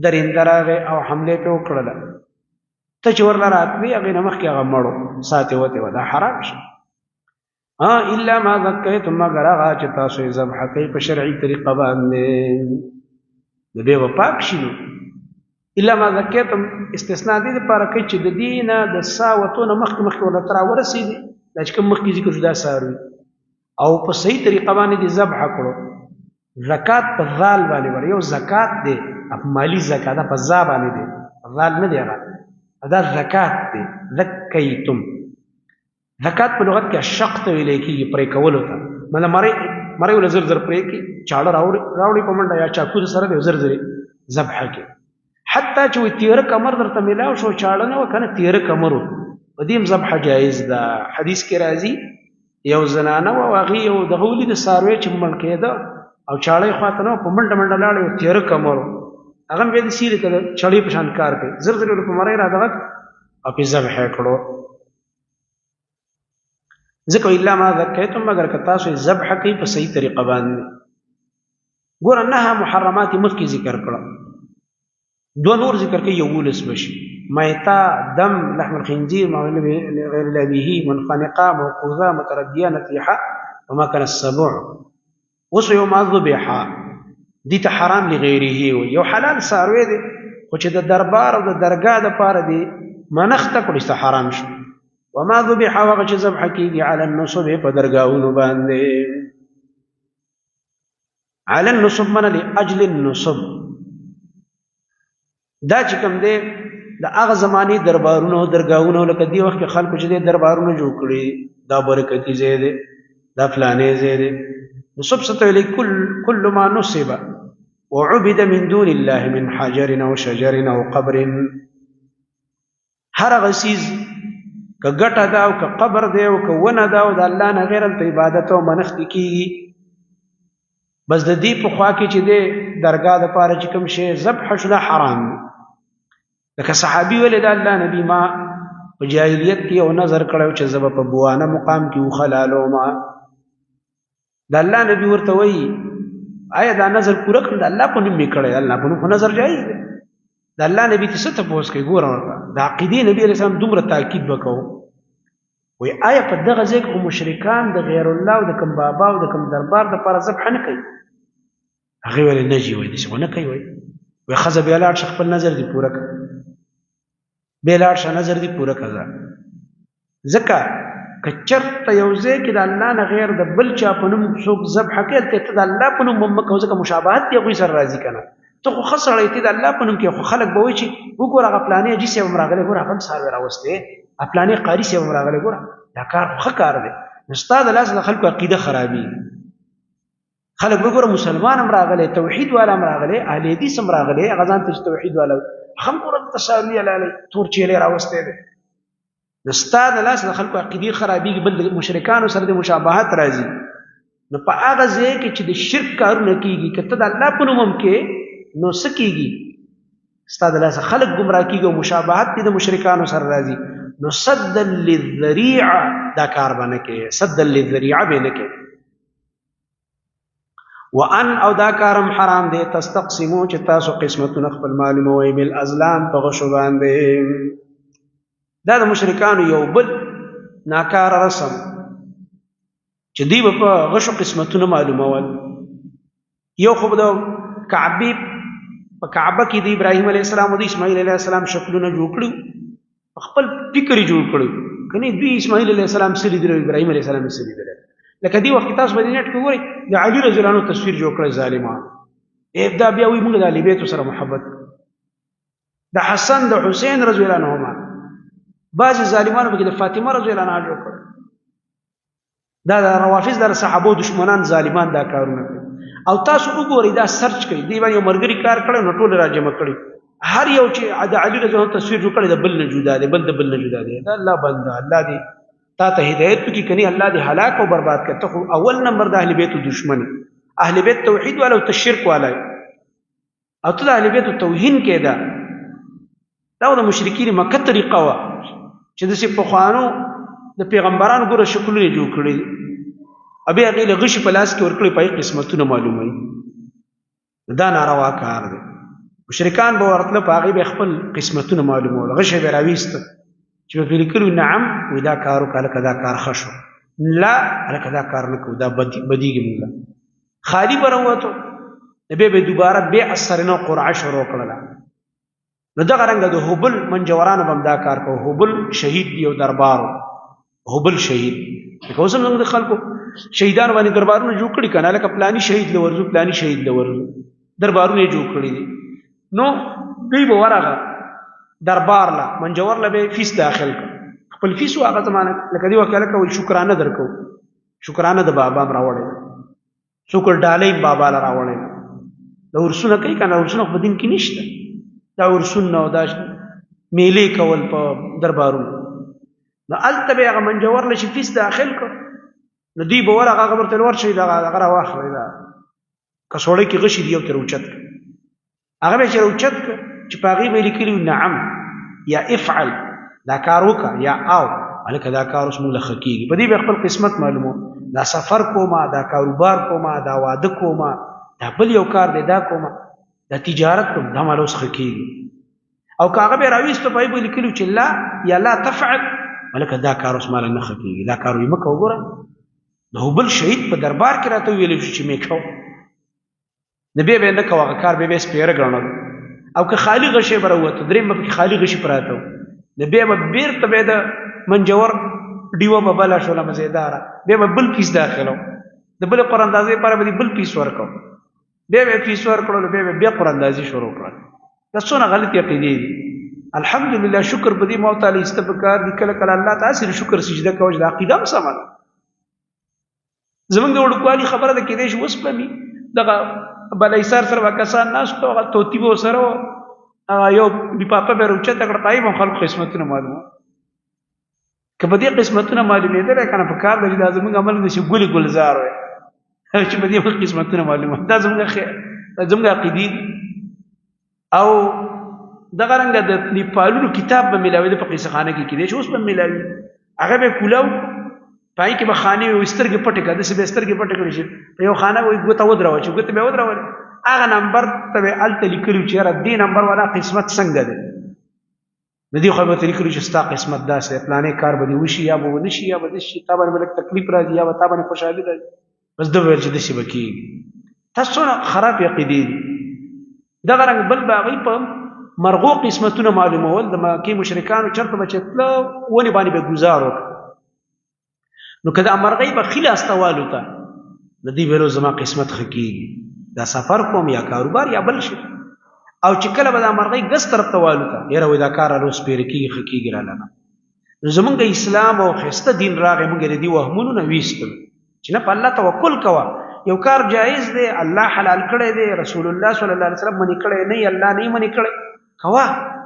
درنده راغی او حمله پرې وکړله، ته چې ورله راتلې هغې نه مخکې هغه مړو ساتې وتې وه، دا حرام شي. الا ما ذکیتم، مګر هغه چې تاسو یې ذبح کوئ په شرعي طریقه باندې، نو بیا به پاک شي. نو الا ما ذکیتم استثناء دې لپاره کوي چې د دینه د سا وتو نه مخکې مخکې ولا تر ورسېدي، دا چې کوم مخکې ذکر شو دا ساروي او په صحیح طریقه باندې دې ذبح کړو. زکات په ذال باندې ور یو زکات دی، مالی زکات په ذا باندې دی، ذال نه دی، هغه دا زکات دی. زکیتم زکات په لغت کې شق ته ویل کېږي، پرې کولو ته. مله مری مری ول زر زر پرې کې چاړه راوړي راوړي په منډه یا چاکو سره دی زر زر ذبح کې، حتی چې وي تیره کمر درته ملاو شو، چاړه نه وکنه تیره کمرو، په دې ذبح جایز ده. حدیث کې راځي یو زنانه و هغې یو دغه ولید څاروی چې مړ کېده او چاړه یې خواته نه په منډه منډه لاړه، یو تیره کمر هغه هم بیا داسې لکه د چړې په شان کار کوي، زر زر یې په مرۍ را دغه او پرې ذبح یې کړو. ځکه الا ما ذکیتم، مګر که تاسو یې ذبح کوئ په صحیح طریقه باندې. ګوره نه محرمات مخکې ذکر کړه، دو نور ذکر کوي، 11 بشي: میتا، دم، لحم الخنزير، ما غير الله به، منخنقه، موقوذه، مترديه، نطيحه، وما كان السبع. اوس یو ما ذبح دي ته حرام لغیره، یو حلال څاروی دی خو چې د دربار او د درګاه دپاره دی منښته کړو ته حرام شو. وما ذبح هغه چې ذبح کېږي علی النصب په درګاهونو باندې. علی النصب منه لاجل النصب، دا چې کوم دی د هغه زماني دربارونو درګاهونو، لکه دی وخت کې خلکو چې د دربارونو جوړ کړي، دا برکتي ځای دی، دا فلانې ځای دی. نصب څه ته ویل؟ کل ما نصب وعبد من دون الله من حجر او شجر او قبر. هر هغه څیز که ګټه ده او که قبر دی او که ونه ده او د الله نه غیر هلته عبادت او منښت کېږي، بس د دې په خوا کې چې دی درګاه دپاره چې کوم شی ذبح شو دا حرام دی. لکه صحابي ویلې د الله نبي ما په جاهلیت کې یو نظر کړی چې زه به په بوانه مقام کې اوښه لالوم. د الله نبي ورته وایي آیا دا نظر پوره کړم؟ د الله په نوم مې کړی، الله په نوم خو نظر جایز دی. د الله نبی ته څه تپوس کوي؟ ګوره ورته د عقیدې نبی علیه السلام دومره تاکید به کوو، وایي آیا په دغه ځای کې خو مشرکان د غیر الله او د کوم بابا او د کوم دربار دپاره ذبح نه کوي؟ هغې ویل نه جي، وایي داسې خو نه کوي. وایي وایي ښځه بیا لاړ شه خپل نظر دې پوره کړه، بیا لاړ شه نظر دې پوره کړه. ځکه که چېرته یو ځای کې د الله نه غیر د بل چا په نوم څوک ذبح کوي، هلته ته د الله په نوم هم مه کوه، ځکه مشابهت دی هغوی سره راځي که نه. ته خو ښه سړی ته د الله په نوم کې، خو خلک به وایي چې وګوره هغه پلانی حاجي صاحب هم راغلی، ګوره هغه هم څاروی راوستی، هغه پلانی قاري صاحب هم راغلی، ګوره دا کار خو ښه کار دی. نو ستا د لاس د خلکو عقیده خرابېږي. خلک وګوره مسلمان هم راغلی، توحید والا هم راغلی، اهل حدیث هم راغلی، هغه ځان ته چې توحید والا هغه هم ګوره دلته څاروي حلالوي، تور چیلې راوستی دی. نو ستا د لاس د خلکو عقیدې خرابېږي، بل د مشرکانو سره د مشابهت راځي. نو په هغه ځای کې چې د شرک کارونه کېږي، که ته د الله په نوم هم کې، نو څه کېږي؟ ستا د لاسه خلک ګمراه کېږي او مشابهت دې د مشرکانو سره راځي. نو سدا للذریعه دا کار به نه کوې، سدا للذریعه به نه کوې. وان او دا کارم حرام دی، تستقسمو چې تاسو قسمتونه خپل معلوموئ بالازلام په غشو باندې. دا د مشرکانو یو بل ناکاره رسم چې دوی به په غشو قسمتونه معلومول. یو خو به د کعبې په کعبه کې د ابراهیم علیه السلام او د اسماعیل علیه السلام شکلونه جوړ کړي، خپل فکر جوړ کړي، کني دوی اسماعیل علیه السلام څه لیدل او ابراهیم علیه السلام څه لیدل. لکه دی وخت تاسو به نېټ کې وګورئ د علي رضی الله عنه تصویر جوړ کړی ظالمان، دا بیا وایي موږ د اهل بیتو سره محبت، د حسن د حسین رضی الله عنهما، بعضې ظالمانو پکې د فاطمه رضی الله عنها جوړ کړ. دا د روافض د صحابو دشمنان ظالمان دا کارونه کوي. او تاسو وګورئ دا سرچ کوي، دی باندې یو مرګري کار کړی نو ټول راجمع کړي، هر یو چې د علي رضی الله تصویر جوړ کړی د بل نه جدا دی، بل د بل نه جدا دی. دا الله بنده، الله دې تا ته هدایت وکړي، کني الله دې هلاک او برباد کړي. ته خو اول نمبر د اهل بیت دشمن، اهل بیت توحید والا او ته شرک والا او ته د اهل بیت توهین کېده. دا د مشرکین مکه طریقه وه چې داسې پخوانو د پیغمبرانو ګوره شکلونه جوړ کړي او بیا هغې له غشي په لاس کې ورکړي، په هغې قسمتونه معلوموي. دا ناروا کار دی. مشرکان به ورتله په هغې به خپل قسمتونه معلومول، غشی به راویسته چې به پرې لیکلي نعم، وایي دا کار وکړه هلکه دا کار ښه شو، لا هلکه دا کار نه کوو دا بدیږي موږ له. خالي به راووتو، بیا به دوباره بیا اثر نه قرعه شروع کړله. نو دغه رنګ د هبل منجورانو بم دا کار کو. هبل شهید دی او دربار هبل شهید، لکه اوس موږ د خلکو شهیدان باندې دربارونه جوړ کړي کنه، لکه پلانی شهید لورزو، پلانی شهید لورزو، دربارونه جوړ کړي دي. نو دوی به ورغه دربار لا منجور له به فیس داخل کړ، خپل فیس هغه زمانه لکه دی وکاله کوي، شکرانه درکو، شکرانه د بابا راوړي، څوک ډالۍ بابا لا راوړي. دا ورسونه کوي کنه، ورسونه په دین کې نشته، دا ورسونه او دا میلې کول په دربارونو. نو الته به هغه منجور لشي فیس داخل کړ، نو دی به ورغه هغه ورته ورشي، دا هغه راواخلي، دا کڅوړه کې غشي دی یو تر اوچت، هغه به چې اوچت چې په هغې به لیکلي نعم یا افعل، دا کار وکړه یا او هلکه دا کار اوس موږ له ښه کېږي. په دې به خپل قسمت معلومو، دا سفر کومه، دا کاروبار کومه، دا واده کومه، دا بل یو کار دی دا کومه، دا تجارت کوم، دا مال اوس ښه کېږي. او که هغه به راویستو په هغې به لیکلي چې لا یا لا تفعل، هلکه دا کار اوس ماله نه ښه کېږي، دا کار یې مه کوه. وګوره د هبل شهید په دربار کې راته ویلی شو چې مې کوه، نو بیا به نه کوه، هغه کار به به سپېره ګڼل. او که خالي غشی به راووته، درېیم به پکې خالي غشي پراته وو، نو بیا به بېرته به د منجور ډیوه به بله شوله مزېداره، بیا به بل پیس داخلو، د بلې قراندازۍ لپاره به دې بل پیس ورکو، بیا به پیس ورکړلو، بیا به بیا قراندازي شروع کړل. دا څونه غلطې عقیدې دي. الحمدلله شکر په دې مو تعالی ایسته پکار دي، کله کله الله تعالی شکر سجده کوي چې دا عقیده هم سمه ده. زمونږ د وړوکوالي خبره ده، کېدای شي اوس به مې دغه بالاحصار سره به کسان ناست وو، هغه طوطي به ورسره وو، هغه یو لفافه به یې راوچته کړه، په هغې به هم خلکو قسمتونه معلومول. که په دې قسمتونه معلومېدلی که نه، په کار ده چې دا زمونږ عمل داسې ګلې ګلزار وی چې په دې به قسمتونه معلومول. دا زمونږ زمونږ عقیدې دي. او دغه رنګه د نیپالونو کتاب به ملاوي په قصه خانه کې کېدای شي اوس به ملاوي، هغه به کولاو پای کې به خانه وي، سترګې پټې کړه، داسې به سترګې پټې کړې چې په یو خانه وي ګوته ودروه، چې ګوته به ودرول هغه نمبر ته به هلته لیکلي چې یاره دې نمبر والا قسمت څنګه دی. نو دې خو به ته لیکلي چې ستا قسمت داسې دی، پلانې کار به دې وشي یا به ونه شي، یا به داسې شي، تا باندې به لږ تکلیف راځي یا به تا باندې خوشحالي راځي. بس ده ویل چې داسې به کېږي. تاسو څونه خرابې عقیدې دي. دغه رنګ بل به هغوی په مرغو قسمتونه معلومول، د مکې مشرکانو چېرته به چې تله ونې باندې به ګزار وکړ، نو که دا مرغۍ به ښي لاس ته والوته نو دوی ویلو زما قسمت ښه کېږي، دا سفر کوم یا کاروبار یا بل شي. او چې کله به دا مرغۍ ګس طرف ته والوته، یاره وایي دا کار راله اوس پیره کېږي، ښه کېږي راله نه. نو زمونږ اسلام او ښایسته دین راغی، مونږ یې د دې وهمونو نه ویستلو چې نه په الله توکل کوه، یو کار جایز دی، الله حلال کړی دی، رسول الله صلی الله علیه وسلم منې کړی نه، الله نه منې کړی، کوه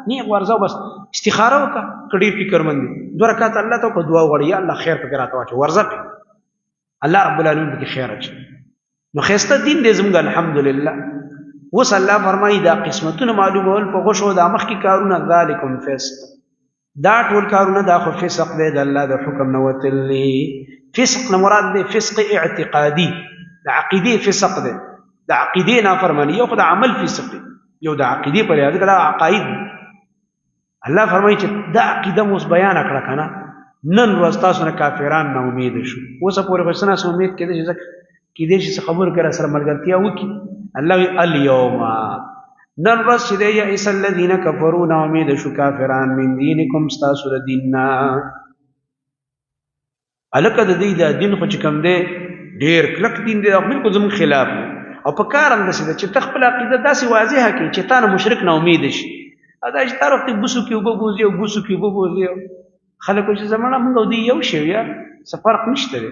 نه ورځه، بس استخاره وکړه. که ډېر فکرمند دی دوه رکعته الله ته وکړه، دعا وغواړه، یا الله خیر پکې راته واچوه، ورځه پرې الله رب العالمین پکې خیر اچوي. نو ښایسته دین دی زموږ الحمدلله. اوس الله فرمایي دا قسمتونه معلومول په غشو دا مخکې کارونه، ذالکم فسق، دا ټول کارونه دا خو فسق دی، د الله د حکم نه وتل دی. فسق نه مراد دی فسق اعتقادي، د عقیدې فسق دی، د عقیدې نافرمانی. یو خو د عمل فسق دی، یو د عقیدې پر لحاظ دا عقاید. الله فرمایي چې دا عقیده مو اوس بیان کړه که نه، نن ورځ تاسو نه کافران نا امید شو. اوسه پورې خو څه نا څه امید کېدای شي، ځکه کېدای شي څه خبرو کې را سره ملګرتیا وکړي. الله وایي الیوم، نن ورځ چې دی، یئس الذین کفروا، نا امید شو کافران، من دینکم، ستاسو د دین نه. هلکه د دوی دا دین خو چې کوم دی ډېر کلک دین دی، دا خو بالکل زموږ خلاف دی. او په کار هم داسې ده چې ته خپله عقیده داسې واضحه کړې چې تا نه مشرک نا امید شي. او دا چې تا وخت بوسو کې اوبه بوځي او بوسو کې اوبه بوځي، خلک وایي چې زموږ موږ او دوی یو شی یار، څه فرق نشته دی.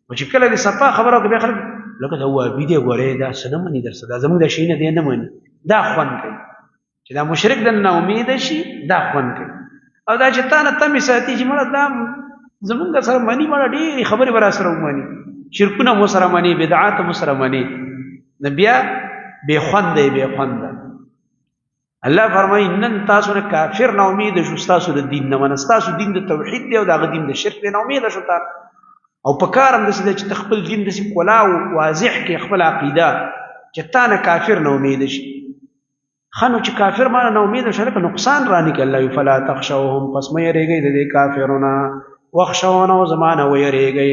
او چې کله دې صفا خبره وکړه، بیا خلک لکه دا وهابي دی ګورې، دا څه نه مني درسه، دا زموږ دا شیونه دی نه مني، دا خوند کوي چې دا مشرک د نا امید شي، دا خوند کوي. او دا چې تا نه تمې ساتي چې مړه دا زمونږ سره مني، مړه ډېرې خبرې به را سره ومني، شرکونه مو سره مني، بدعات مو سره مني، نو بیا بې خونده یې، بې خونده. الله فرمایي نن تاسو نه کافر نه امید شو، تاسو د دین نه منه، تاسو دین د توحید دی او د دین د شرک دی، نه امید شو تا. او په کار هم داسې دی چې ته خپل دین داسې کولا او واضح کې خپل عقیده چې تا نه کافر نه امید شي. ښه نو چې کافر مانه نه امید شو، لکه نقصان رانه کړي. الله فلا تخشوهم، پس مه یریږئ د دې کافرونه، واخشون، او زما نه ویریږئ.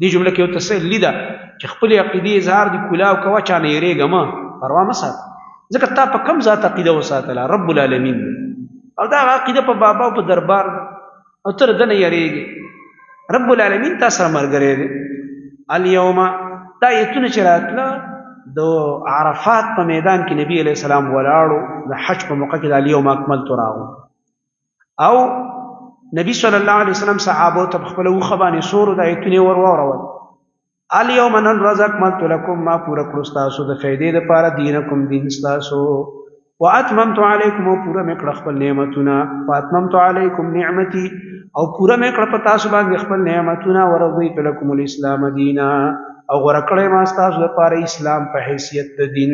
دې جمله کې یو تسلي ده چې خپلې عقیدې اظهار دي کولا او کوه، چا نه یریږه مه، پروا مه ساته. ځکه تا په کم ذات عقیده وساتله، رب العالمین دی، او دا عقیده په بابا او په دربار ده، او تر دنه یریږي. رب العالمین تا سره مرګره دی. الیوم دا ایتونه چې راتله د عرفات په میدان کې نبی علیہ السلام ولاړو د حج په موقع کې د الیوم اکملت راغو، او نبی صلی الله علیه وسلم صحابه ته خپل وخه باندې سور د ایتونه ور ورول. الیوم نن ورځ اکملت لکم، ما پوره کړو تاسو د فائدې لپاره دینکم دین تاسو، واتممت علیکم او پوره مې کړ خپل نعمتونه، واتممت علیکم نعمتي او پوره مې کړ په تاسو باندې خپل نعمتونه، ورضیت لکم الاسلام دینا او غوره کړی ما تاسو لپاره اسلام په حیثیت د دین.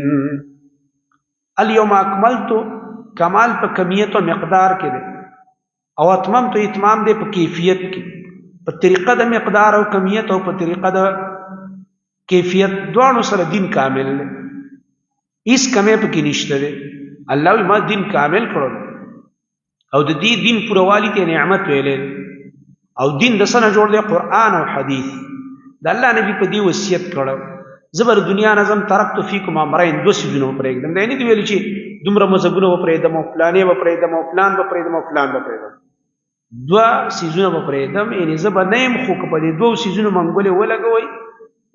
الیوم اکملت کمال په کمیت او مقدار کې دی، او اتممت اتمام دی په کیفیت کې، په طریقه د مقدار او کمیت او په طریقه د کیفیت دواړو سره دین کامل دی، هیڅ کمی پکې نشته دی. الله ما دین کامل کړو، او د دې دین پوروالي ته نعمت ویلې، او دین د سنه جوړ دی قرآن او حدیث. د الله نبی په دې وصیت کړو، زبر دنیا نظم ترکت فیکم امرین، دو سیزونه پرېږدم. دا نه دی ویل چې دومره مذهبونه وپرېږدم او پلانې وپرېږدم او پلان وپرېږدم او پلان وپرېږدم. دوا سیزونه وپرېږدم، یعنی زه به نه یم، خو که په دې دوو سیزونو منګولې ولګوئ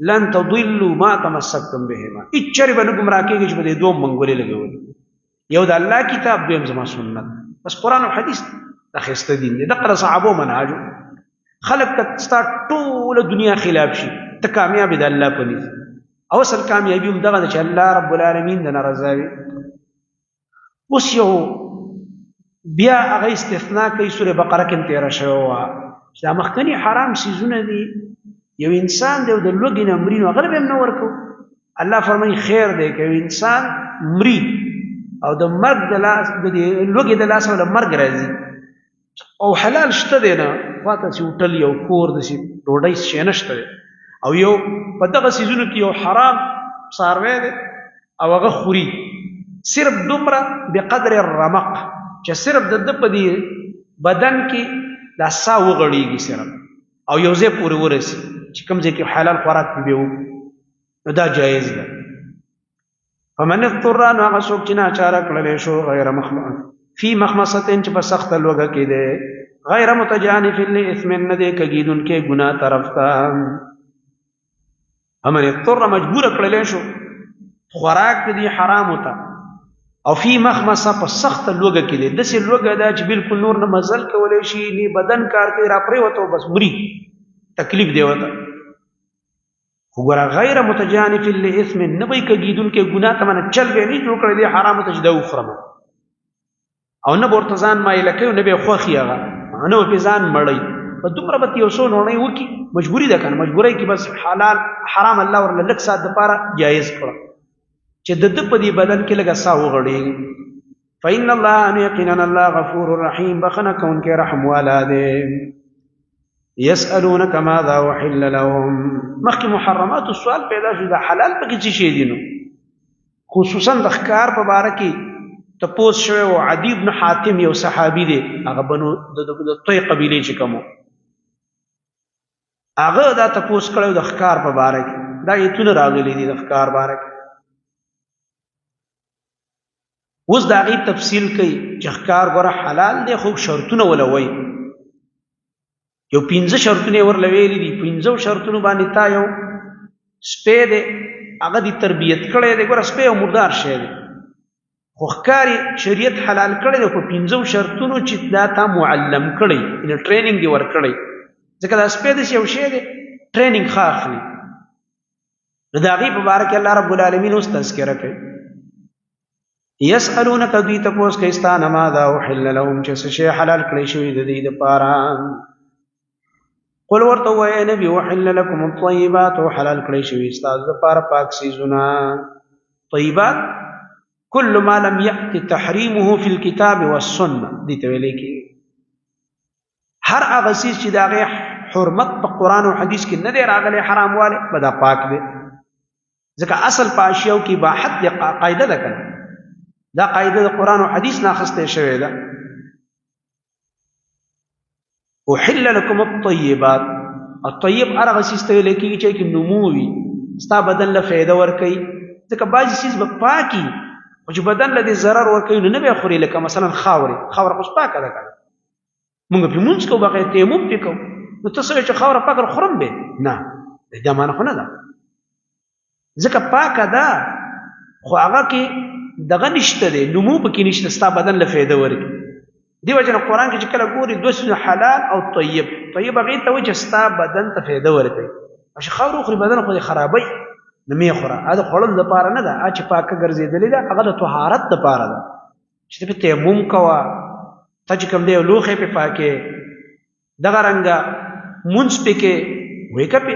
لن تضلوا ما تمسکتم بهما، هیڅ چېرې به نه ګمراه کېږئ چې په دې دوو منګولې لګولې. یو د الله کتاب، دویم زما سنت. بس قرآن او حدیث د ښایسته دین دی، دقه د صحابو منهج. خلک که ستا ټوله دنیا خلاف شي، ته کامیاب د الله په نزد، او اصل کامیابي هم دغه ده چې الله رب العالمین د ناراضه وي. اوس یو بیا هغه استثناء کوي، سورې بقره کې هم تېره شوې وه چې دا مخکني حرام څیزونه دي، یو انسان دی او د لوږې نه مري، نو هغه به هم نه ورکوو. الله فرمایي خیر دی که یو انسان مري او د مرګ د لاس د دې لوږې د لاسه له مرګ راځي، او حلال شته دی نه، خواته چې هوټل یو کور داسې ډوډۍ شی نشته دی، او یو په دغه څیزونو کې یو حرام څاروی دی او هغه خوري، صرف دومره بقدر الرمق چې صرف د ده په دې بدن کې دا ساه وغړېږي صرف، او یو ځای پورې ورسي چې کوم ځای کې حلال خوراک پرې بیا وکړي، نو دا جایز ده. فمن اضطر، نو هغه څوک چې ناچاره کړلی شو، غیر مخمص فی مخمصة، چې په سخته لوږه کې دی، غیر متجانف لاثم، نه دی کږېدونکی ګناه طرف ته. فمن اضطر مجبور کړلی شو خوراک د دې حرامو ته، او فی مخمصه په سخته لوږه کې دی، داسې لوږه ده چې بالکل نور نه مزل کولی شي، نه بدن کار کوي، راپرېوته بس مري، تکلیف دی ورته. خو ګوره غیر متجانف لاثم، نه به یې کږېدونکی ګناه ته، منه چل به یې نه جوړ کړی دی حرامو ته چې دا وخورم، او نه به ورته ځان مایله کوي، نه به یې خوښي هغه، نه به پرې ځان مړوي، په دومره به یو څو نوڼۍ وکړي، مجبوري ده که نه، مجبورۍ کې بس حلال حرام الله ورله لږ ساعت دپاره جایز کړه چې د ده په دې بدن کې لږه ساه وغړېږي. فإن الله یقینا الله غفور رحیم، بخنه کوونکی رحم والا دی. یسألونک ماذا احل لهم، مخکې محرمات سوال پیدا شو، دا حلال پکې څه شی دي؟ نو خصوصا د ښکار په باره کې تپوس شوی و. عدی بن حاتم یو صحابي دی، هغه بنو د طی قبیلې چې کوم، هغه دا تپوس کړی د ښکار په باره کې، دا ایتونه راغلي دي د ښکار باره کې. اوس د هغې تفصیل کوي چې ښکار ګوره حلال دی، خو شرطونه ولوي. یو پنځه شرطونه یې ورله ویلي دي، پنځو شرطونو باندې تا یو سپی دی هغه دې تربیت کړی دی. ګوره سپی یو مردار شی دی، خو ښکاري شریعت حلال کړی دی، خو پنځو شرطونو چې دا تا معلم کړی، یعنې ټریننګ دې ورکړی، ځکه دا سپی داسې یو شی دی ټریننګ ښه اخلي. نو د هغې په باره کې الله رب العالمین اوس تذکره کوي. یسألونک، دوی تپوس کوي ستا نه، ماذا احل لهم، چې څه شی حلال کړی شوي د دوی دپاره. قل ورته ووایه نبي، احل لکم الطیبات، حلال کړی شوي ستاسو دپاره پاک څیزونه. طیبات کل ما لم یأت تحریمه فی الكتاب والسنه، دې ته ویل کېږي هر هغه څیز چې د هغې حرمت په قرآن او حدیث کې نه دی راغلی، حراموالی به دا پاک دی، ځکه اصل په اشیاو کې اباحت دی، قاعده ده کنه، دا قاعده د قرآن او حدیث نه اخیستې شوې ده. احل لكم الطيبات، الطيب هر هغه څیز ته ویل کېږي چې کې نمو وي، ستا بدن له فایده ورکوي، ځکه بعضې څیز به پاکي خو او چې بدن له دې ضرر ورکوي نو نه به خوري، لکه مثلا خاورې، خاوره خو پاکه ده کنه، مونږ په مونږ کو بغیر تیمم پې کوو، نو ته څه چې خاوره پاکه خورم به نه، دا معنی خو نه ده، ځکه پاکه ده خو هغه کې دغه نشته دی، نمو پکې نشته، ستا بدن له فایده ورکړي. دی وجه نه قرآن کې چې کله ګوري دوه څیزونه حلال او طیب، طیب هغې ته وایي چې ستا بدن ته فایده ورکوي، او چې خاوره وخوري بدن خو دې خرابوي، نو مې خوره، هغه د خوړلو دپاره نه ده، هغه چې پاکه ګرځېدلې ده هغه د طهارت دپاره ده، چې ته پې تیمم کوه، ته چې کوم دی یو لوښی پې پاکې، دغه رنګه مونځ پې کې وې که پې،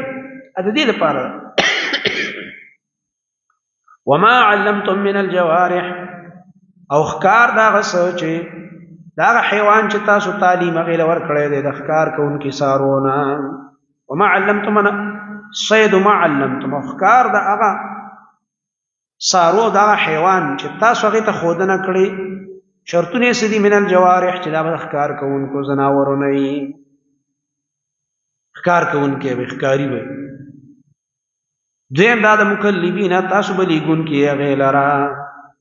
د دې دپاره ده. وما علمتم من الجوارح، او ښکار دا غسه چې دا حیوان چې تاسو تعلیم هغې له ورکړی دی د ښکار کوونکي څاروونه. وما علمتم صید ما علمتم، او ښکار د هغه څارو د هغه حیوان چې تاسو هغې ته ښودنه کړې، شرطونه یې څه دي؟ من الجوارح، چې دا به د ښکار کوونکو ځناورو نه وي، ښکار کوونکی وي، ښکاري وي. دویم دا د مکلبین، تاسو به لیږونکي هغې لره،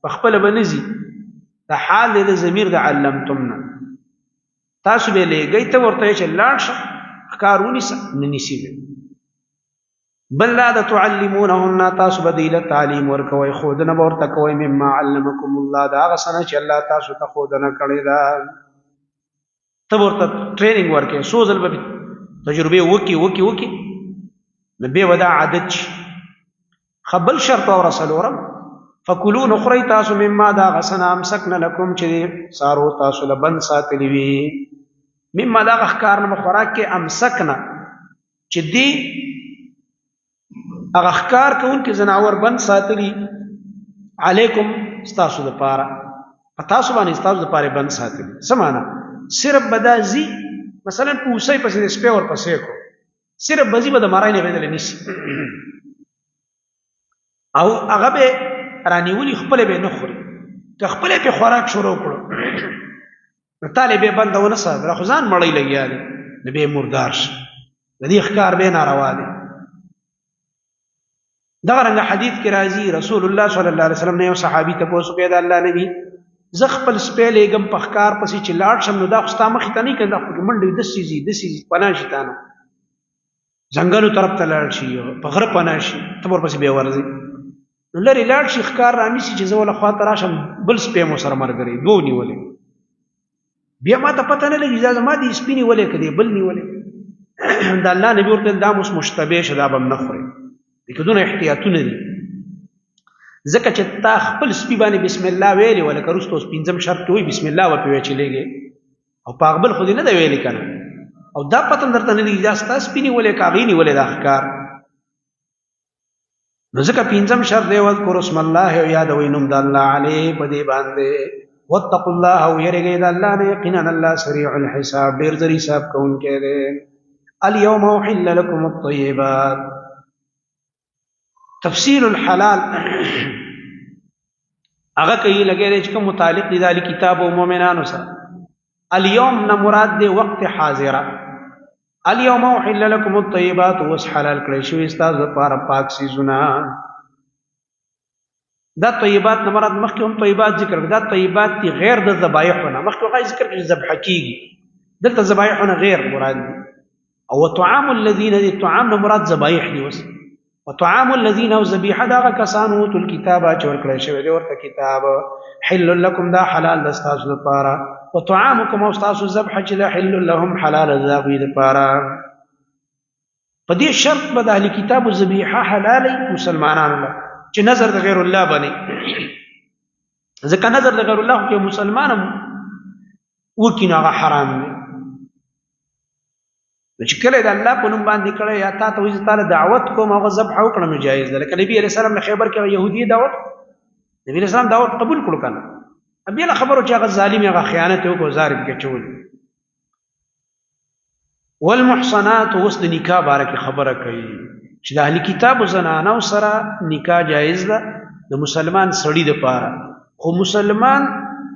په خپله به نه ځي، د حال دی د ضمیر د علمتم نه، تاسو به لیږئ، ته ورته چې لاړ شه ښکار ونیسه، نه نیسي به. بل دا د تعلمونهن، تاسو به دوی له تعلیم ورکوئ، ښودنه به ورته کوئ، مما علمکم الله، د هغه څه نه چې الله تاسو ته ښودنه کړې ده، ته ورته ټریننګ ورکې، څو ځل به تجربې وکي وکي وکي، نو بیا به دا عادت شي. خبل شرط او رسلورم فکلوا نخری تاسو مما دا غسنا امسکن لکم، چې سارو تاسو له بند ساتلی وي، مما دا ښکار نه خوراک کې امسکنا، چې دی هغه ښکار کوونکي ځناور بند ساتلی علیکم ستاسو د پاره، په تاسو باندې ستاسو د پاره بند ساتلی. څه معنا؟ صرف بدازي مثلا پوسې پسې د سپی ور پسې کو، صرف بزی به د مارای نه بدل نیسی، او هغه به رانیولي خپل به نه خوري، که خپل په خوراک شروع کړو نو طالب به بند ونه ساته، خو ځان مړی لګیا دی، نو به مردار شي، د دې ښکار به ناروا دی. دغه رنګ حدیث کې راځي رسول الله صلی الله علیه وسلم نه یو صحابي ته پوښتنه کړې، دا الله نبی زه خپل سپی لېږم په ښکار پسې چې لاړ شم، نو دا خو ستا مخې ته نه کړه، دا خو منډې دسې ځي دسې ځي، پناه شي تا نه، ځنګلو طرف ته لاړ شي، په غره پناه شي، ته ورپسې بیا ورځې، نو لرې لاړ شي ښکار رانیسي چې زه وله خواته راشم، بل سپی مو سره ملګری دوو نیولې، بیا ما ته پته نه لګي دا زما دې سپی نیولې که دې بل نیولې. د الله نبي ورته دا اوس مشتبه شه، دا به هم نه خورې، دې کې دونه احتیاطونه دي، ځکه چې تا خپل سپي باندې بسم الله ویلې وه، لکه وروسته اوس پنځم شرط کې وایي بسم الله به پرې وایي چې لېږې، او په هغه بل خو دې نه دی ویلې که نه، او دا پته هم درته نه لګي دا ستا سپي نیولې که هغې نیولې دا ښکار. نو ځکه پنځم شرط دی واذکر اسم الله، او یادوئ نوم د الله علیه په دې باندې، واتقوا الله، او یریږئ د الله نه، یقینا الله سریع الحساب، ډېر زر حساب کوونکی دی. الیوم احل لکم الطیبات، تفصیل الحلال هغه کوي لګی دی چې کوم متعلق دي د کتاب او مؤمنانو سره. اليوم نه مراد دی وقت حاضره، اليوم احل لكم الطيبات، اوس حلال کړی شوی ستاسو لپاره پاک څیزونه. دا طیبات نه مراد مخکې هم طیبات ذکر کړ، دا طیبات دي غیر د ذبایحو نه، مخکې هغه ذکر کړ چې ذبح کیږي، دلته ذبایحو نه غیر مراد دي. او طعام الذين دي طعام نه مراد ذبایح دي اوس. وطعام الذين او ذبیحه دغه کسانو اوتو الکتاب چې ورکړی شوی دی ورته کتاب، حل لکم دا حلال د ستاسو لپاره، وطعامکم او ستاسو ذبح چې دا حل لهم حلال د هغوی لپاره. په دې شرط به د اهل کتابو ذبیحه حلالي مسلمانانو له چې نظر د غیر الله باندې، ځکه نظر د غیر الله خو کې مسلمان هم وکړي نو هغه حرام دی. نو چې کله د الله په نوم باندې کړی یا تا ته وایي زه تاله دعوت کوم هغه ذبح وکړه نو جایز ده. لکه نبي علیه السلام له خیبر کې یهودي دعوت، نبي علیه السلام دعوت قبول کړو که نه، بیا له خبرو چې هغه ظالم هغه خیانت یې وکړو زار یې پکې اچولی. والمحصنات، اوس د نکاح باره کې خبره کوي چې د اهل کتابو زنانو سره نکاح جایز ده د مسلمان سړي دپاره، خو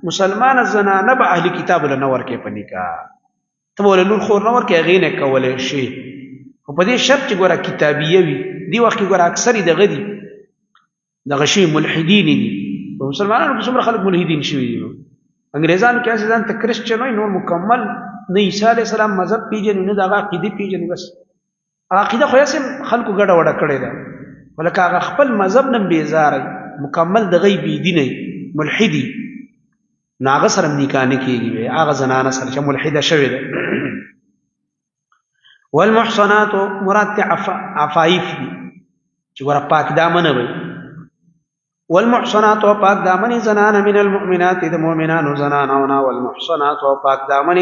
مسلمان زنانه به اهل کتابو له نه ورکوي په نکاح، ته به له لور خور نه ورکوې، هغې نه کولی شي، خو په دې شرط چې ګوره کتابیه وي. دې وخت کې ګوره اکثر یې دغه دي، دغه شي ملحدین دي، په مسلمانانو کې څومره خلک ملحدین شوي دي. انګریزانو کې هسې ځان ته کرسچن وایي، نور مکمل نه عیسی علیه السلام مذهب پیژني، نه د هغه عقیدې پیژني. بس عقیده خو یې خلکو ګډه وډه کړې ده، ولکه هغه خپل مذهب نه بیزاره، مکمل د غي بی دینه ملحدي، نو هغه سره نکاح نه کیږي، هغه زنانه سره چې ملحده شوې ده. والمحصنات مراد ته عفایف دي چې ور پاک دامن وي. والمحصنات پاک دامن زنان من المؤمنات د مؤمنانو زنانو، والمحصنات پاک دامن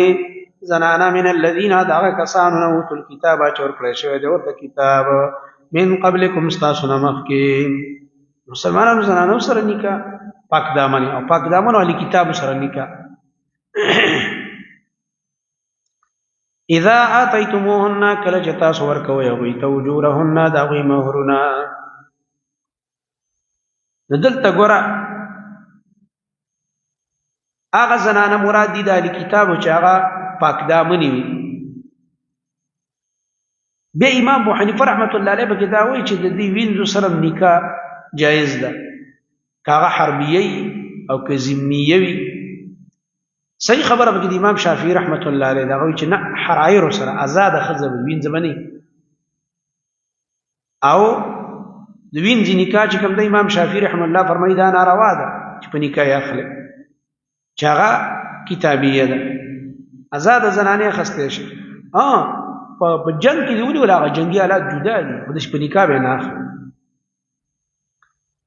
زنانا من الذين دا کسانو نو تل کتاب چې ورکړی شوی دی ورته کتاب من قبلکم تاسو نه مخکې. مسلمانانو زنانو سره نکاح پاک دامن او پاک دامن علی کتاب سره نکاح. اذا اتيتموهن کله چې تاسو ورکوي هغوی ته اجورهن د هغوی مهرونه. نو دلته ګوره هغه زنانه مراد دي د اهل کتابو چې هغه پاک دامنې وي. بیا امام ابو حنیفه رحمت الله علیه پکې دا وایي چې د دې وینځو سره نکاح جایز ده، که هغه حربیه او که ذمیه وي. صحیح خبره پکې د امام شافعي رحمت الله علیه دا وایي چې نه، حرایر سره آزاده ښځه به وینځه به نه، او د وینځې نکاح چې کوم د امام شافعي رحم الله فرمایي دا ناروا ده چې په نکاح یې اخلي، چې هغه کتابیه ده، آزاده زنانه اخیستی شي. په جنګ کې دی ونیول، هغه جنګي آلات جدا دي، خو داسې په نکاح به یې نه اخلي.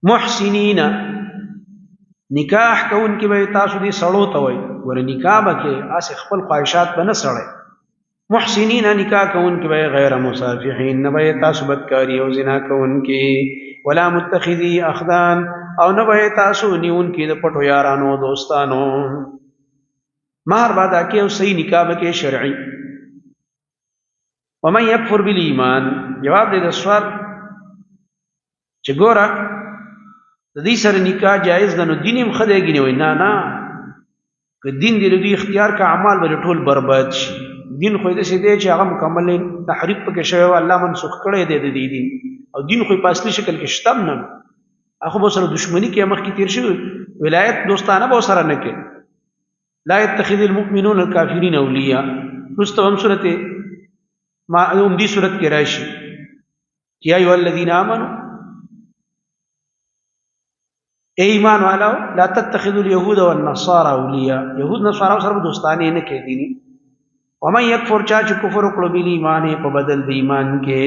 محسنین نکاح کوونکي به تاسو دې سړو ته وایي، ګوره نکاح به کې هسې خپل خواهشات به نه سړی. محسنین نکاح کوونکي به غیر مصافحین، نه به تاسو بدکاری او زنا کوونکي، ولا متخذی اخدان، او نه به تاسو نیونکي د پټو یارانو دوستانو. مہر به ادا کې او صحیح نکاح به کې شرعي. ومن یکفر بالایمان، جواب دې د سوال چې ګوره د دې سره نکاح جایز ده نو دین هم ښه دی ګینه وایي نه نه، که دین دې له دوی اختیار کا اعمال به ټول برباد شي. دین خو داسې دی چې هغه مکمل تحریف پکې شوی و، الله منسوخ کړی دی د دې دین، او دین خو په اصلي شکل کې شته هم نه، هغه به سره دښمني کې مخکې تیر شوی، ولایت دوستانه به سره نه کوي. لا يتخذ المؤمنون الكافرين اولیاء، وروسته هم سورت ما هم دې سورت کې راشي یا ایها الذین آمنو، اے ایمان والو، لا تتخذوا اليهود والنصارى اولیاء، يهود نصارا سره دوستانه نه کوي دي. ومن یکفر، چا چې کفر وکړو بل ایمان په بدل د ایمان کې،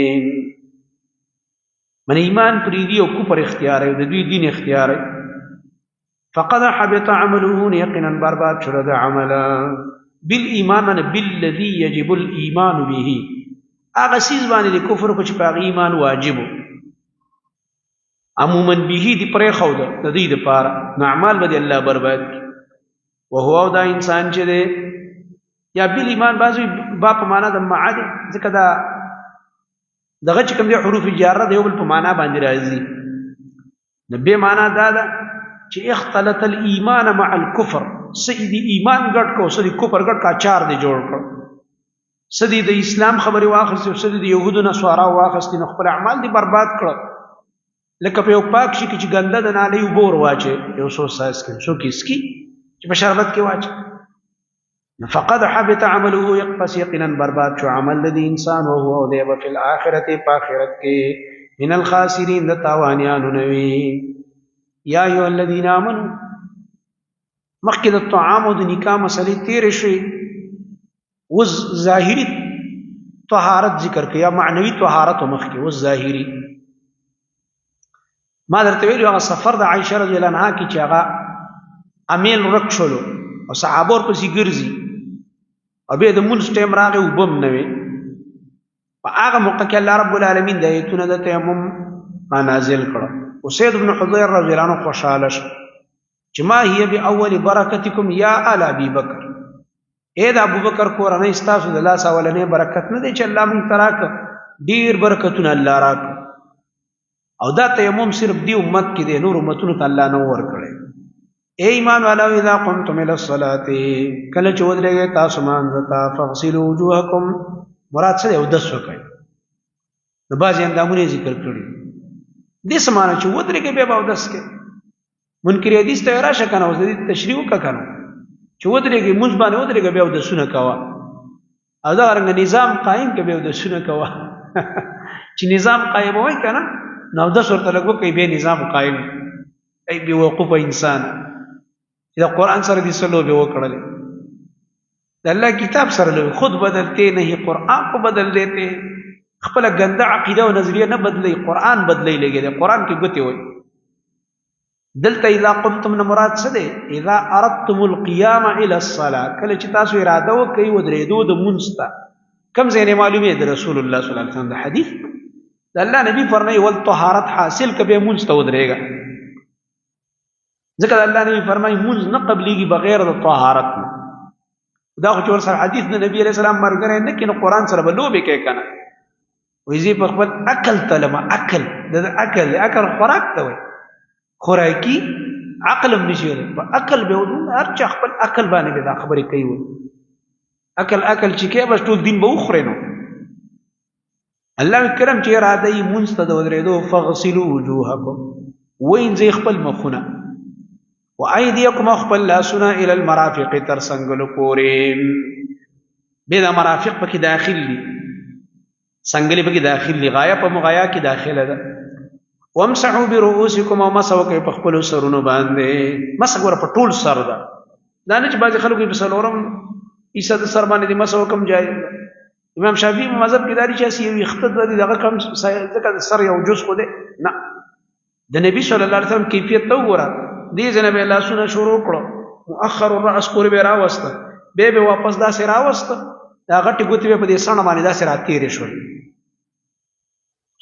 من ایمان پریدي او کفر اختیار او د دوی دین اختیار، فقد حبط عمله، یقینا برباد شو د عمل. بالایمان من بالذي يجب الايمان به، هغه سیز باندې د کفر کو چې په ایمان واجب عموما به دی پرې خو ده د دې لپاره، نو اعمال به الله برباد کی. وهو او دا انسان چې دی یا بل ایمان بعضی با په معنا د مع دی، ځکه دا دغه چې کوم دی حروف جاره دی یو بل په معنا باندې راځي. نو به معنا دا ده چې اختلط الايمان مع الكفر، سیدی ایمان ګډ کو سیدی کفر ګډ کا چار دی جوړ کړ، سدی د اسلام خبرې واخستې او سدی د يهودو نصارا واخستې، نو خپل اعمال دی برباد کړ. لکه په یو پاک شي کې چې ګنده د نالۍ اوبه ور واچي، یو څو څاڅکي څو کیسکي چې په شربت کې واچي، فقد حبط عمله، پس یقینا برباد شو عمل د انسان، او هو دی په الاخرت په آخرت کې من الخاسرین د تاوانیانو نوي. یا ایو الذین آمنو، مخکې د طعام او د نکاح مسلې تیرې شوې، وز ظاهری طهارت ذکر کړي یا معنوي طهارت مخکې، وز ظاهری ما درته ویلو هغه سفر د عائشه رضی الله عنها کې چې هغه امیل ورک شولو او صحابه ورپسې ګرځي او بیا د مونځ ټایم راغی اوبه هم نه وې، په هغه موقع کې الله رب العالمین د ایتونه د تیمم را نازل کړه. اسید بن حضیر رضی الله عنه خوشحاله شو چې ما هي باول برکتکم یا آل ابي بکر، اے د ابوبکر کورنۍ ستاسو د لاس اولنې برکت نه دی چې الله مونږ ته راکړ، ډېر برکتونه الله راکړ. او دا تیمم صرف دی امت کې دی، نور امتونو ته الله نه ورکړي. اے ایمان والو، اذا قمتم الى الصلاه، کله چې ودرېږئ تاسو مانځه ته، فاغسلوا وجوهکم، مراد څه دی؟ اودس وکړئ. نو بعضې اندامونه یې ذکر کړي دې څه معنی چې ودرېږئ بیا به اودس کوئ. منکر حدیث ته راشه کنه، اوس د دې تشریح وکړه کنه چې ودرېږي مونږ باندې ودرېږي بیا د سونه کوه، او دا رنګ نظام قائم کې بیا د سونه کوه. چې نظام قائم وای کنه نو د ورته لګو کوي به نظام قائم. ای بی وقوف انسان، چې د قران سره دې سلو به وکړل، د الله کتاب سره لوي، خود بدلتے نہیں قرآن کو بدل دیتے. خپل ګنده عقیده او نظریه نه بدلی، قرآن بدلی لګی دی، قرآن کې ګوتې وای. دلته اذا قمتم نه مراد څه دی؟ اذا اردتم القيام الى الصلاه، کله چې تاسو اراده وکړئ ودرېدو د مونځ ته. کم ځای نه معلومه ده؟ رسول الله صلی الله علیه وسلم د حدیث د الله نبی فرمایي ول طهارت حاصل کبه مونځ ته ودرېږه، ځکه د الله نبی فرمایي مونځ نه قبليږي بغیر د طهارت نه. دا خو چې ورسره حدیث د نبی علیہ السلام مرګره نه کینو قرآن سره به لوبې کوي کنه. وایي زه په خپل عقل تلم، عقل د عقل عقل خوراک ته وایي، خوراکي عقل هم نشي ویلی، په عقل به هر چا خپل عقل باندې به دا خبرې کوي. وایي عقل عقل چې کوي بس ټول دین به وخورې. نو الله کرم چې اراده یې مونځ ته د ودرېدو، فغسلوا وجوهکم، وینځئ خپل مخونه، وایدیکم خپل لاسونه، الی المرافق تر څنګلو پورې. به دا مرافق پکې داخل دي، څنګلې پکې داخل دي، غایه په مغایا کې داخله ده. وامسحوا برؤوسکم، او مسح وکړئ په خپلو سرونو باندې. مسح ګوره په ټول سر ده، دا نه چې بعضې خلکو یې په څلورم حصه د سر باندې د مسح وکړم جایز ده. امام شافعي په مذهب کې دا دي چې هسې یو ویښته دوه دي دغه کم، ځکه د سر یو جز خو دی نه. د نبی صلی الله علیه وسلم کیفیت ته وګوره، دې ځای نه به یې لاسونه شروع کړو، مؤخر الرأس پورې به یې راوسته، بیا به واپس داسې راوسته، دا غټې ګوتې به په دې څڼه باندې داسې راتېرې شولې.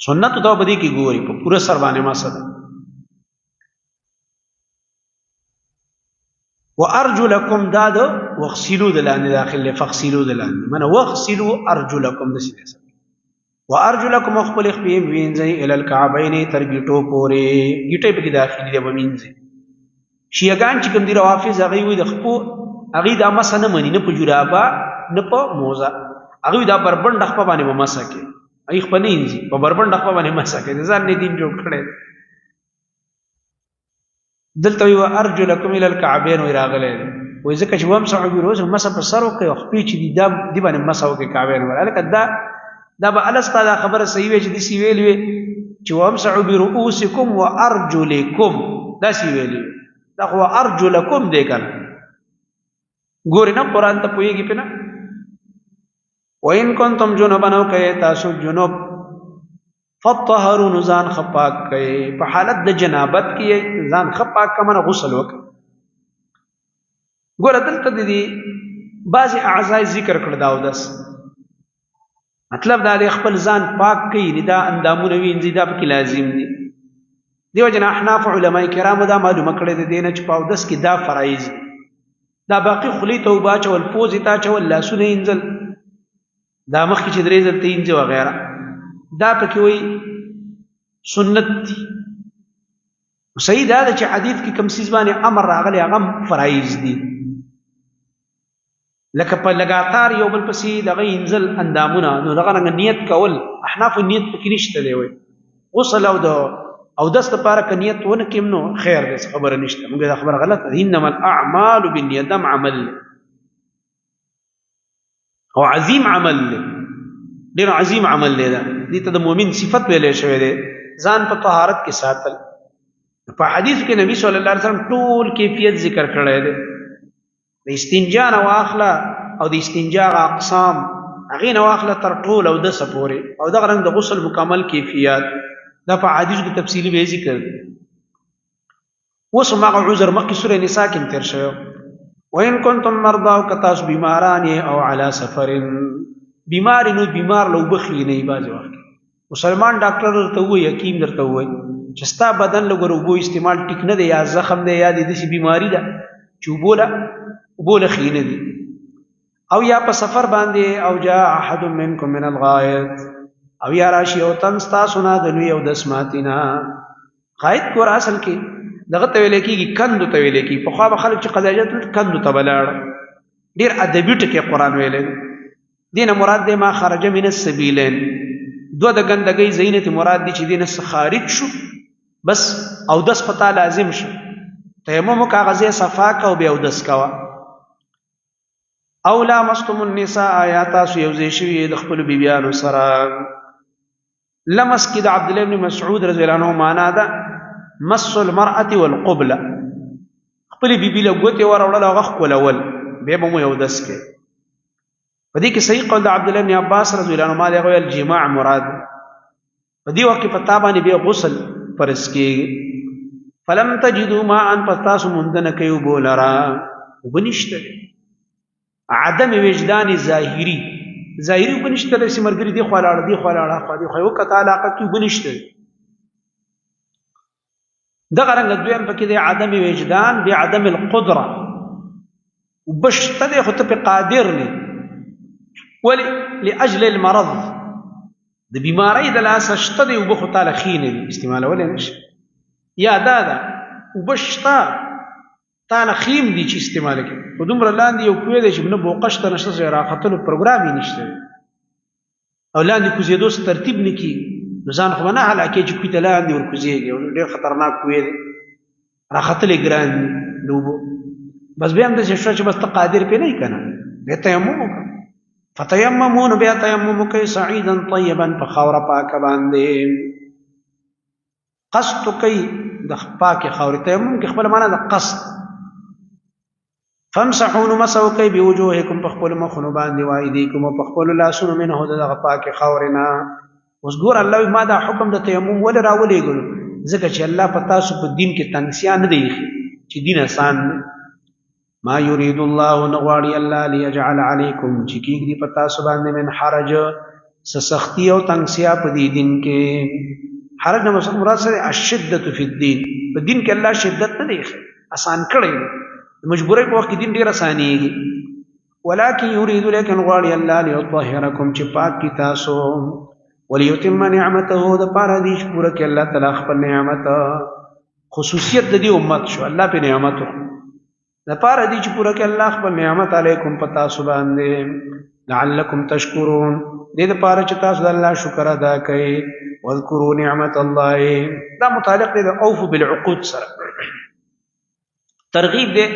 سنت ته په دې کې ګوري په پوره سر باندې مسه ده. وارجلکم دا د واغسلوا د لاندې داخل له فغسلوا د لاندې من واغسلوا ارجلکم د سیده. وارجلکم خپل خپې وینځي ال الكعبین تر ګټو پورې، ګټې په کې داخلي دی وینځي. شیعاګان چې کوم دي روافض هغه وي د خپو هغه دا مسه نه مني، نه په جرابه نه په موزه، هغه دا بربند خپل باندې مسه کې، هغه خپل نه انځي په بربند خپل باندې مسه کې، ځان نه دین جوړ کړي. دلته وی ارجلکم الى الكعبین وی راغلی دی، وای ځکه چې وامسحوا برؤوسکم مسه په سر وکړي او خپې چې دي دا دی باندې مسه وکړي کعبین ولا. لکه دا دا به الستا دا خبره صحیح وي چې دسی ویل وي چې وامسحوا برؤوسکم وارجلکم، دا سی ویل وي، دا خو ارجلکم دی کنه. ګورې نه قرآن ته پوهېږي پې نه. وَإِن كُنتُمْ جُنُبًا او که تاسو جنوب، فطهروا نو ځان خپاک کړئ. په حالت د جنابت کې ځان خپاک کمنه غسل وکړئ. ګوره دلته د دې بعضې اعضاء ذکر کړ، دا اودس مطلب دا دی خپل ځان پاک کړئ، نه دا اندامونه وینځي، دا پکې لازم دي. دیو جن احناف علماء کرامو دا معلومه کړې ده دینه چې په اودس کې دا فرایض دي، دا باقی خلی ته اوبه اچول، پوزې ته اچول، لاسونه اینځل، دا مخکې چې درې ځل ته اینځي وغیره، دا پکې وایي سنت دي. صحیح دا ده چې حدیث کې کوم څیز باندې امر راغلی هغه فرایض دي، لکه په لګاتار یو بل پسې دغه انزل اندامونه، نو دغه رنګ نیت کول احناف نیت پکې نشته دی. وای غسل او د او دس لپاره که نیت ونه کیم نو خیر دی، خبره نشته. موږ دا خبره غلطه ده، انما الاعمال بالنیت، دم عمل او عظیم عمل دی، ډیر عظیم عمل دی. دا دې ته د مؤمن صفت ویلې شوی دی، ځان په طهارت کې ساتل. په حدیث کې نبی صلی الله علیه وسلم ټول کیفیت ذکر کړی دی، د استنجا نه واخله او د استنجا اقسام هغې نه واخله تر ټول او د سپورې، او دغه رنګ د غسل مکمل کیفیت دا په حدیث کې تفصیلي به ذکر دی. اوس هم هغه عذر مخکې سورې نساء کې هم تېر شوی، وإن کنتم مرضى او که تاسو بیماران یې او علی سفر، بیمار نو بیمار له اوبه ښې نه وي. بعضې وخت مسلمان ډاکټر درته ووایي، حکیم درته ووایي چې ستا بدن له ګوره اوبو استعمال ټیک نه دی، یا زخم دی، یا د داسې بیماري ده چې اوبو له ښې نه دي، او یا په سفر باندې، او جاء احد منکم من الغائط، او یا راشي او تن ستاسو نه د لوی او د سماتي نه. غایط ګوره اصل کې دغه ته ویل کېږي، کندو ته ویل کېږي. پخوا به خلک چې قضایجات کندو ته به لاړ. ډېر ادبي ټکی قرآن ویلی دی. دینه مراد دی ما خرج من السبیلین، دوه د ګندګۍ ځایونه ته مراد دي چې دینه څه خارج شو بس او دس پتا لازم شو. تیمم کاغذ صفا کا او بیا اودس کوا. او لامستم النساء، یا تاسو یو ځای شوي د خپل بیبیانو سره. لمس کې د عبد الله بن مسعود رضی الله عنه معنا ده مس المرأة والقبلة، خپل بیبي له ګوتې ور وړل هغه ښکلول، بیا به مو یو دس کې. په دې کې صحیح قول د عبد الله بن عباس رضی الله عنه ما دی ویل جماع مراد. په دې وخت کې په تا باندې بیا غسل فرض کېږي. فلم تجدوا ماء، پس تاسو موندنه کوي اوبو لره، اوبه نشته. عدم وجدان ظاهری، ظاهری اوبه نشته دی چې ملګري دې خوا لاړه دې خوا لاړه خوا دې خوا وکته علاقه کې اوبه نشته. دغه رنګ دویم پکې دی عدم وجدان بعدم القدره، اوبه شته دی خو ته پې قادر نه، ولې؟ لاجل المرض، د بیماری د لاسه شته دی اوبه خو تاله ښې نه دي استعمالولی نه شي. یا دا ده اوبه شته تاله ښې هم دي چې استعمال کړي، خو دومره لاندې یو کوی دی چې نه بوقه شته نه شته، ځای راختلو پروګرام یې نشته او لاندې کوزېدو څه ترتیب نه کېږي، نو ځان خو به نه هلاکې چې کوی ته لاندې ورکوزېږي، او ډېر خطرناک کوی دی، راختلی ګران دي د اوبو. بس بیا هم داسې شوه چې بس ته قادر پرې نه یې که نه، بیا تیمم وکړه. فتیممو، نو بیا تیمم وکړئ صعیدا طیبا، په خاوره پاکه باندې قصد کوي د پاکې خاورې. تیمم کې خپله معنا د قصد. فامسحوا، نو مسح وکړئ بوجوهکم، په خپلو مخونو باندې، وایدیکم، او په خپلو لاسونو، منه، د دغه پاکې خاورې نه. اوس ګور الله ما دا حکم د تیمم ولې راولېږلو؟ ځکه چې الله په تاسو په دین کې تنګسیا نه دی ایښې چې دین اسان دی. ما یرید الله، نه غواړي الله، لیجعل علیکم، چې کېږدي په تاسو باندې، من حرج، څه سختی او تنګسیا په دې دین کې. حرج نه مراد څه دی؟ الشدة فی الدین، په دین کې الله شدت نه دی ایښی، اسان کړی دی. د مجبورۍ په وخت کې دین ډېر اسانېږي. ولكن يريد، لیکن غواړي الله، ليطهرکم، چې پاک کی تاسو، وليتم نعمته، د پاره دې چې پوره کړي الله تعالی خپل نعمت. خصوصیت د دې امت شو، الله په نعمت د پاره دې چې پوره کړي الله خپل نعمت علیکم، په تاسو باندې، لعلکم تشکرون، دې د پاره چې تاسو د الله شکر ادا کړئ. واذکروا نعمت الله، دا متعلق دی د اوفو بالعقود سره. ترغیب دی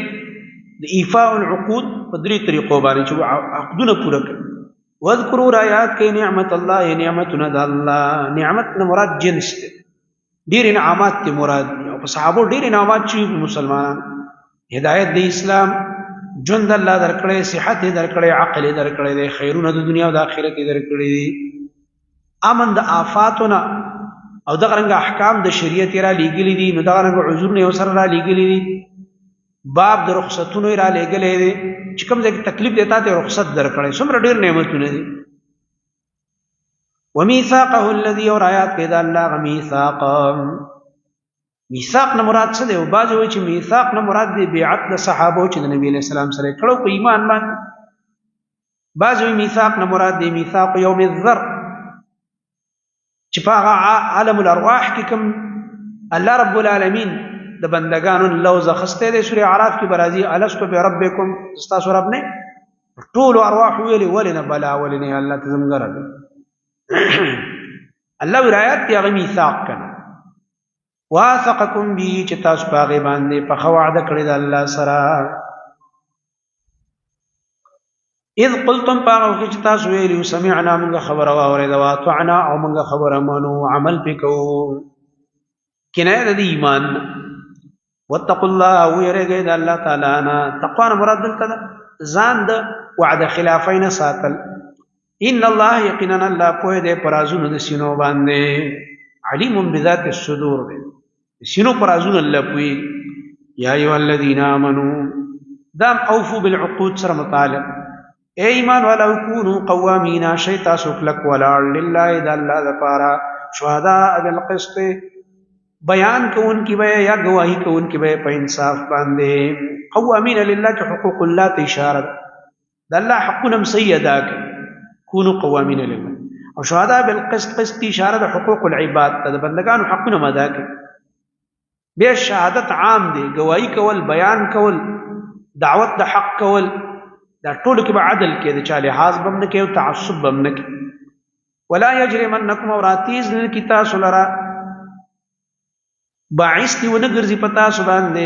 د ایفاء العقود په درې طریقو باندې چې عقدونه پوره کړي. واذکروا، را یاد کړئ، نعمت الله، نعمتونه د الله. نعمت نه مراد جنس دی، ډېر انعامات ته مراد دي، او په صحابو ډېر انعامات چې په مسلمانان، هدایت د اسلام، ژوند الله درکړی، صحت یې درکړی، عقل یې درکړی دی، خیرونه د دنیا او د آخرت یې درکړي دي، امن د آفاتونه او دغه رنګ احکام د شریعت را لېږلي دي، نو دغه رنګ عذرونه یې ورسره را لېږلي دي، باب د رخصتونو یې را لېږلی دی چې کوم ځای کې تکلیف دی تا ته رخصت درکړی. څومره ډېر نعمتونه دي. ومیثاقه الذی، اور آیات کې دا الله غ میثاق. میثاق نه مراد څه دی؟ او بعضې وایي چې میثاق نه مراد دی بیعت د صحابو چې د نبی علیه السلام سره یې کړو په ایمان باندې. بعضې وایي میثاق نه مراد دی میثاق یوم الذر، چې په هغه عالم الارواح کې کوم الله رب العالمین د بندگانو لوز اخیستی دی. سورې اعراف کې به راځي الست بربکم، ستاسو رب نه؟ ټولو ارواح ویلې ولې نه، بلا ولې نه، الله ته زموږ رب. الله ولایت کې هغه میثاق کنه، واثقکم به، چې تاسو په هغې باندې پخه وعده کړې ده الله سره. اذ قلتم، په هغه وخت چې تاسو ویلي سمعنا، موږ خبره واورېده، واطعنا، او موږ خبره منو، عمل پې کوو. کنایه ده د ایمان. واتقوا الله، ویرېږئ د الله تعالی نه. تقوا نه مراد دلته ده ځان د وعده خلافۍ نه ساتل. ان الله، یقینا الله پوه دی په رازونو د سینو باندې، علیم بذات الصدور دی، سینو پر رازونو الله پوهېږي. یا ایها الذین آمنو، دام اوفو بالعقود سره متعلق. اے ایمان والا، کونو قوامین، شی تاسو کلک ولاړ، لله، د الله لپاره، شهداء بالقسط، بیان کوونکی به یا گواهی کوونکی به په انصاف باندې. قوامین لله کې حقوق الله ته اشاره ده، د الله حقونه هم صحیح ادا کړي. کونو قوامین لله او شهدا بالقسط، قسط اشاره د حقوق العباد ته، د بندگانو حقونه هم ادا کړي. بیا شهادت عام دی، گواہی کول، بیان کول، دعوت د حق کول، دا ټول کې به عدل کې، د چا لحاظ بم نه کې او تعصب بم نه کې. ولا یجرمنکم، او راتیز نه کی تاسو لرا، باعث دی ونه ګرځي په تاسو باندې،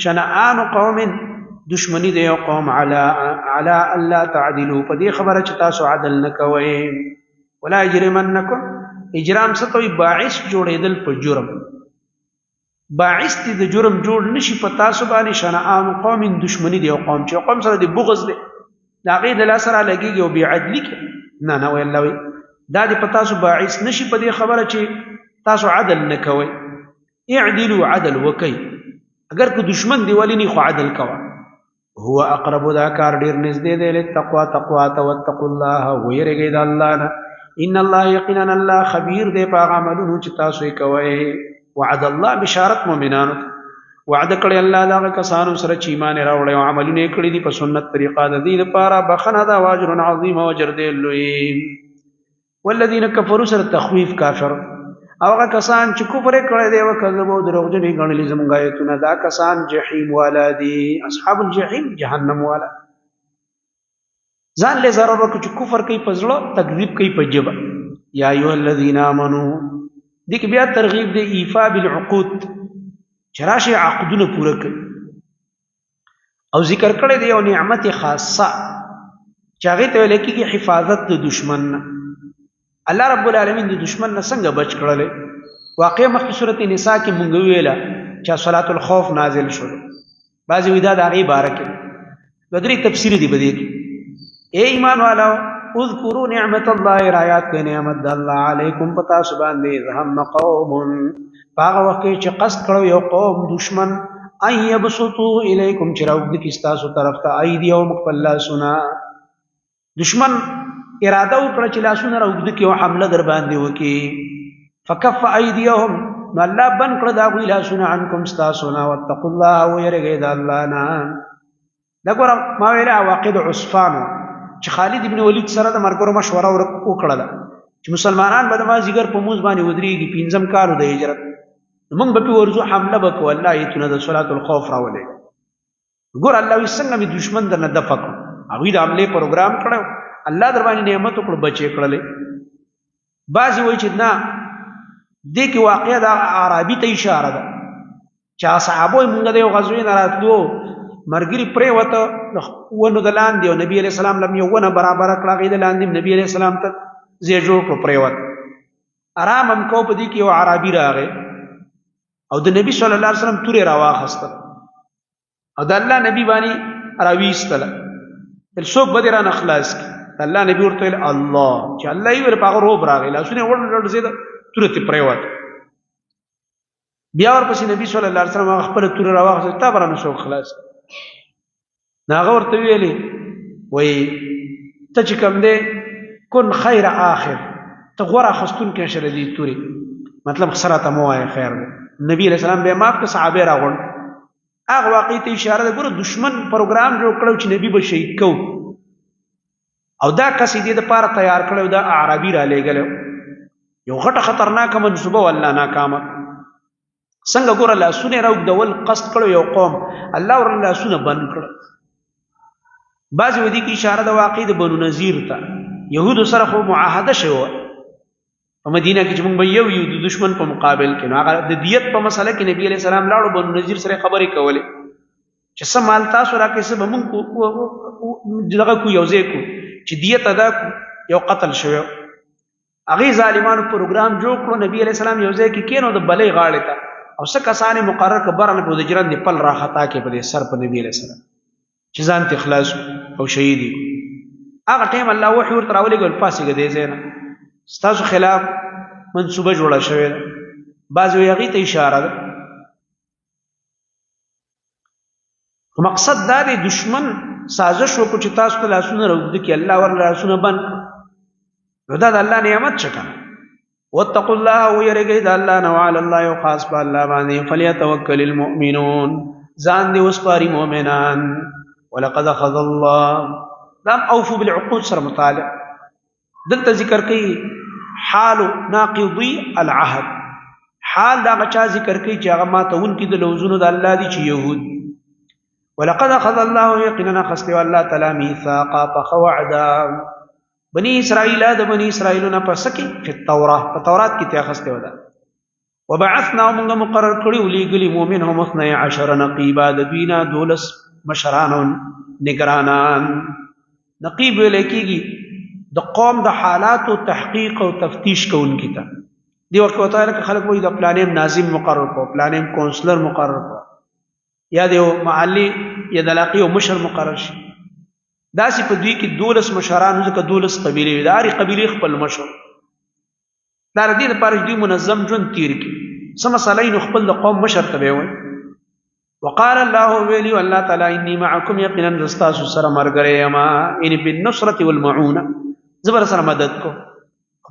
شنآن قوم، دشمنی د یو قوم، علی علی الله تعدلوا، په دې خبره چې تاسو عدل نه کوئ. ولا یجرمنکم، اجرام څه ته؟ باعث جوړېدل په جرم، باعث دي د جرم جوړ نشي په تاسو باندې. شنآن قوم، دشمنی دی قوم چې قوم سره دی بغض دی، دا غي د لاس سره لګيږي او بی عدلی کې نه نه وی الله وی، دا دې په تاسو باعث نشي په دې خبره چې تاسو عدل نه کوئ. اعدلوا، عدل وکي، اگر که دشمن دی ولی نه، خو عدل کوه. هو اقرب، دا کار ډیر نږدې دی، للتقوا، تقوا ته. واتقوا الله، ویریږئ د الله نه. ان الله، یقینا الله، خبیر دی په عملونو چې تاسو یې کوئ. وعد الله، بشارت مؤمنانو، وعده کړی الله دا کسانو سره چې ایمان راوړی او عملونه یې کړي دي په سنت طریقه، د دې لپاره بخنه ده، واجر عظیم، او اجر دی لوی. والذین کفروا سره تخویف کافر، او هغه کسان چې کفر کړی دی او کذبوا، دروغجن ګڼلي زمونږ آیتونه، دا کسان جهنم والا دي، اصحاب الجحیم، جهنم والا. ځان له ضرر ورکړي چې کفر کوي په زړه، تکذیب کوي په جبه. یا ایها الذین آمنو، دې کې بیا ترغیب دی ایفا بالعقود، چې راشي عقدونه پوره کړي، او ذکر کړی دی یو نعمت خاصه چې هغه ته ویل کېږي حفاظت د دشمن نه. الله رب العالمین د دشمن نه څنګه بچ کړل؟ واقع مخکې سورته نساء کې مونږ ویله چې صلات الخوف نازل شو، بعضی وی دا د هغې باره کې د درې تفسیر دی بدې کې. اے ایمان والو، اذکروا نعمت الله، رایات کې نعمت د الله، علیکم، پتا سبحان دی، هم قوم، هغه وخت چې قصد کړو یو قوم دشمن، ان یبسطو الیکم، چې راوږد کی تاسو طرف ته، ایدیهم، خپل لاسونه. دشمن اراده وکړه چې لاسونه راوږد کی او حمله در باندې وکي. فکف ایدیهم، نو الله بن کړه دا غوی لاسونه، عنکم، تاسو نه. واتقوا الله، ويرګه د الله نه. دا ګوره ما ویله واقع د عثفان چې خالد ابن ولید سره د مرګرو مشوره وکړه چې مسلمانان به د مازیګر په موز باندې ودرېږي، پنځم کالو د هجرت، موږ به په ورځو حمله وکړو. الله ایتونه د صلات الخوف راولې. ګور الله وی څنګه می دشمن درنه دفع کړو. هغه د حمله پروګرام کړو، الله در باندې نعمت وکړو، بچی کړلې. بعضی وایي چې نه، دې کې واقع د عربي ته اشاره ده چې صحابه مونږ د یو غزوې نه راتلو، مرګري پرې وته ونو د لاندې، او نبی علیہ السلام لم یو ونه برابر کړه، غي د لاندې نبی علیہ السلام ته زی جوړ کړ، پرې وته آرام هم کو. په دې کې یو عربي راغی او د نبی صلی الله علیه وسلم تورې راواخستل او د الله نبی باندې راويستل، تل څوک به را نه خلاص کی؟ الله نبی ورته الله، چې الله یې ور په روب راغی، لاسونه وړ لړ زیاده توره ته پریوت. بیا ورپسې نبی صلی الله علیه وسلم خپل توره راواخست، تا برانه څوک خلاص؟ ناغه ورته ویلې وای ته چې کم دی کن خیر آخر، ته غوره خستون کې شر دي توري، مطلب سره ته مو وای خیر دی. نبی علیہ السلام به معاف که صحابه راغون. هغه واقعي ته اشاره ده. ګوره دشمن پروګرام جوړ کړو چې نبی به شهید کو، او دا کس دې د پاره تیار کړو، دا عربي را لېګل، یو غټه خطرناکه منصوبه، والله ناکامه. څنګه ګوره لاسونه راوګدول، قصد کړو یو قوم، الله ور لاسونه بند کړ. بعضی ودی کی اشاره د واقع د بنو نذیر ته، يهودو سره خو معاهده شوه په مدینه کې چې موږ به یو یو د دشمن په مقابل کې. نو هغه د دیت په مسله کې نبی علیہ السلام لاړو، بنو نذیر سره خبرې کولې چې څه مال تاسو راکې، څه به موږ دغه کو یو ځای کو چې دیت ادا کو، یو قتل شوی. هغه ظالمانو پروګرام جوړ کړو، نبی علیہ السلام یو ځای کې کینو د بلې غاړې ته، او څه کسانې مقرر کبرنه په د جرن دی پل را خطا کې په دې سر په نبی علیہ السلام چې ځان ته خلاص او شهید. هغه ټیم الله وحی ورته راولېږل، پاسې دې زینه ستاسو خلاف منصوبه جوړه شوې ده. بعضې هغې ته اشاره ده. مقصد دا دی دشمن سازش وکړو چې تاسو ته لاسونه راوږده کړي، الله ور لاسونه بند. نو دا د الله نعمت څه کنه. واتقوا الله، ويرګي د الله نو، علی الله، یو خاص په الله باندې، فلیتوکل المؤمنون، ځان دی وسپاري مؤمنان. ولقد اخذ الله، دا اوفوا بالعقود سره متعلق. دلته ذکر کوي حال ناقضي العهد، حال دا غچا ذکر کوي چې هغه ماتون کې د لوزونو د الله دي چې يهود. ولقد اخذ الله، یقینا خسته الله تعالی، میثاقا، فخوعدا، بنی اسرائیل، د بنی اسرائیل نه پس کې، په تورات، په تورات کې ته خسته ودا. وبعثنا موږ مقرر کړی ولېګلی مؤمن هم 12 نقیبا، د دوی نه 12 مشران او نگرانان. نقیب ویل کېږي د قوم د حالاتو تحقیق او تفتیش کوونکی ته. دی وخت وته لکه خلک وایي د پلانیم ناظم مقرر کو، پلانیم کونسلر مقرر کو، یا د یو محلي یا د علاقې یو مشر مقرر شي. داسې په دوی کې 12 مشران، ځکه 12 قبیلې وې، د هرې قبیلې خپل مشر. دا د دې لپاره چې دوی منظم ژوند تیر کړي. څه مسله یې نو خپل د قوم مشر ته به وایي. وقال الله ویلی الله تعالی انی معکم، یقینا زستاسو سره مرګری یم، یعنی بالنصرة والمعونه، زه به سره مدد کوم.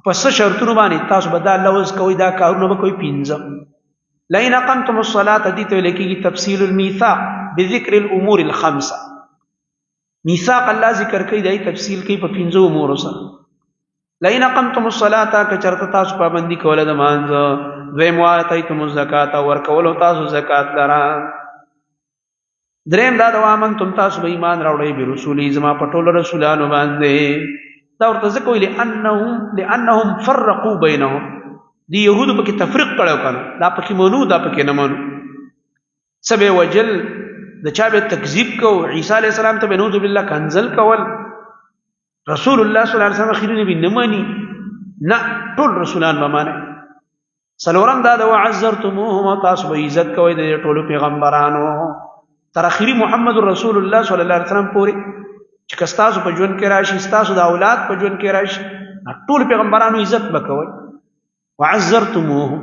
په څه شرطونو باندې تاسو به دا لوز کوئ، دا کارونه به کوئ؟ پنځه. لئن اقمتم الصلاة، دې ته ویل کېږي تفصیل الميثاق بذکر الامور الخمسه. میثاق الله ذکر کوي، دای تفصیل کوي په پنځو امور سره. لئن اقمتم الصلاه، که چرته تاسو پابندي کوله د مانځه. دویم، واتیتم الزکات، ورکول تاسو زکات لرا. دریم دا دوامنتم، تاسو به ایمان راوړئ برسولي، زما په ټولو رسولانو باندې. دا ورته ځکه ویل لانهم فرقوا بینهم، دی يهودو پکې تفریق کړو کنه، دا پکې منو دا پکې نه منو، څه به وجل، د چا به تکذیب کو، عیسی علی السلام ته به نعوذ بالله کنزل کول، رسول الله صلی الله علیه وسلم اخیری نبی نه مانی نه، ټول رسولان به مانی. څلورم دا د وعزرتموهم، تاسو به عزت کوئ د ټولو پیغمبرانو تر اخیری محمد رسول الله صلی الله علیه وسلم پورې، چې که ستاسو په ژوند کې راشي، ستاسو د اولاد په ژوند کې راشي، ټول پیغمبرانو عزت به کوئ. وعزرتموهم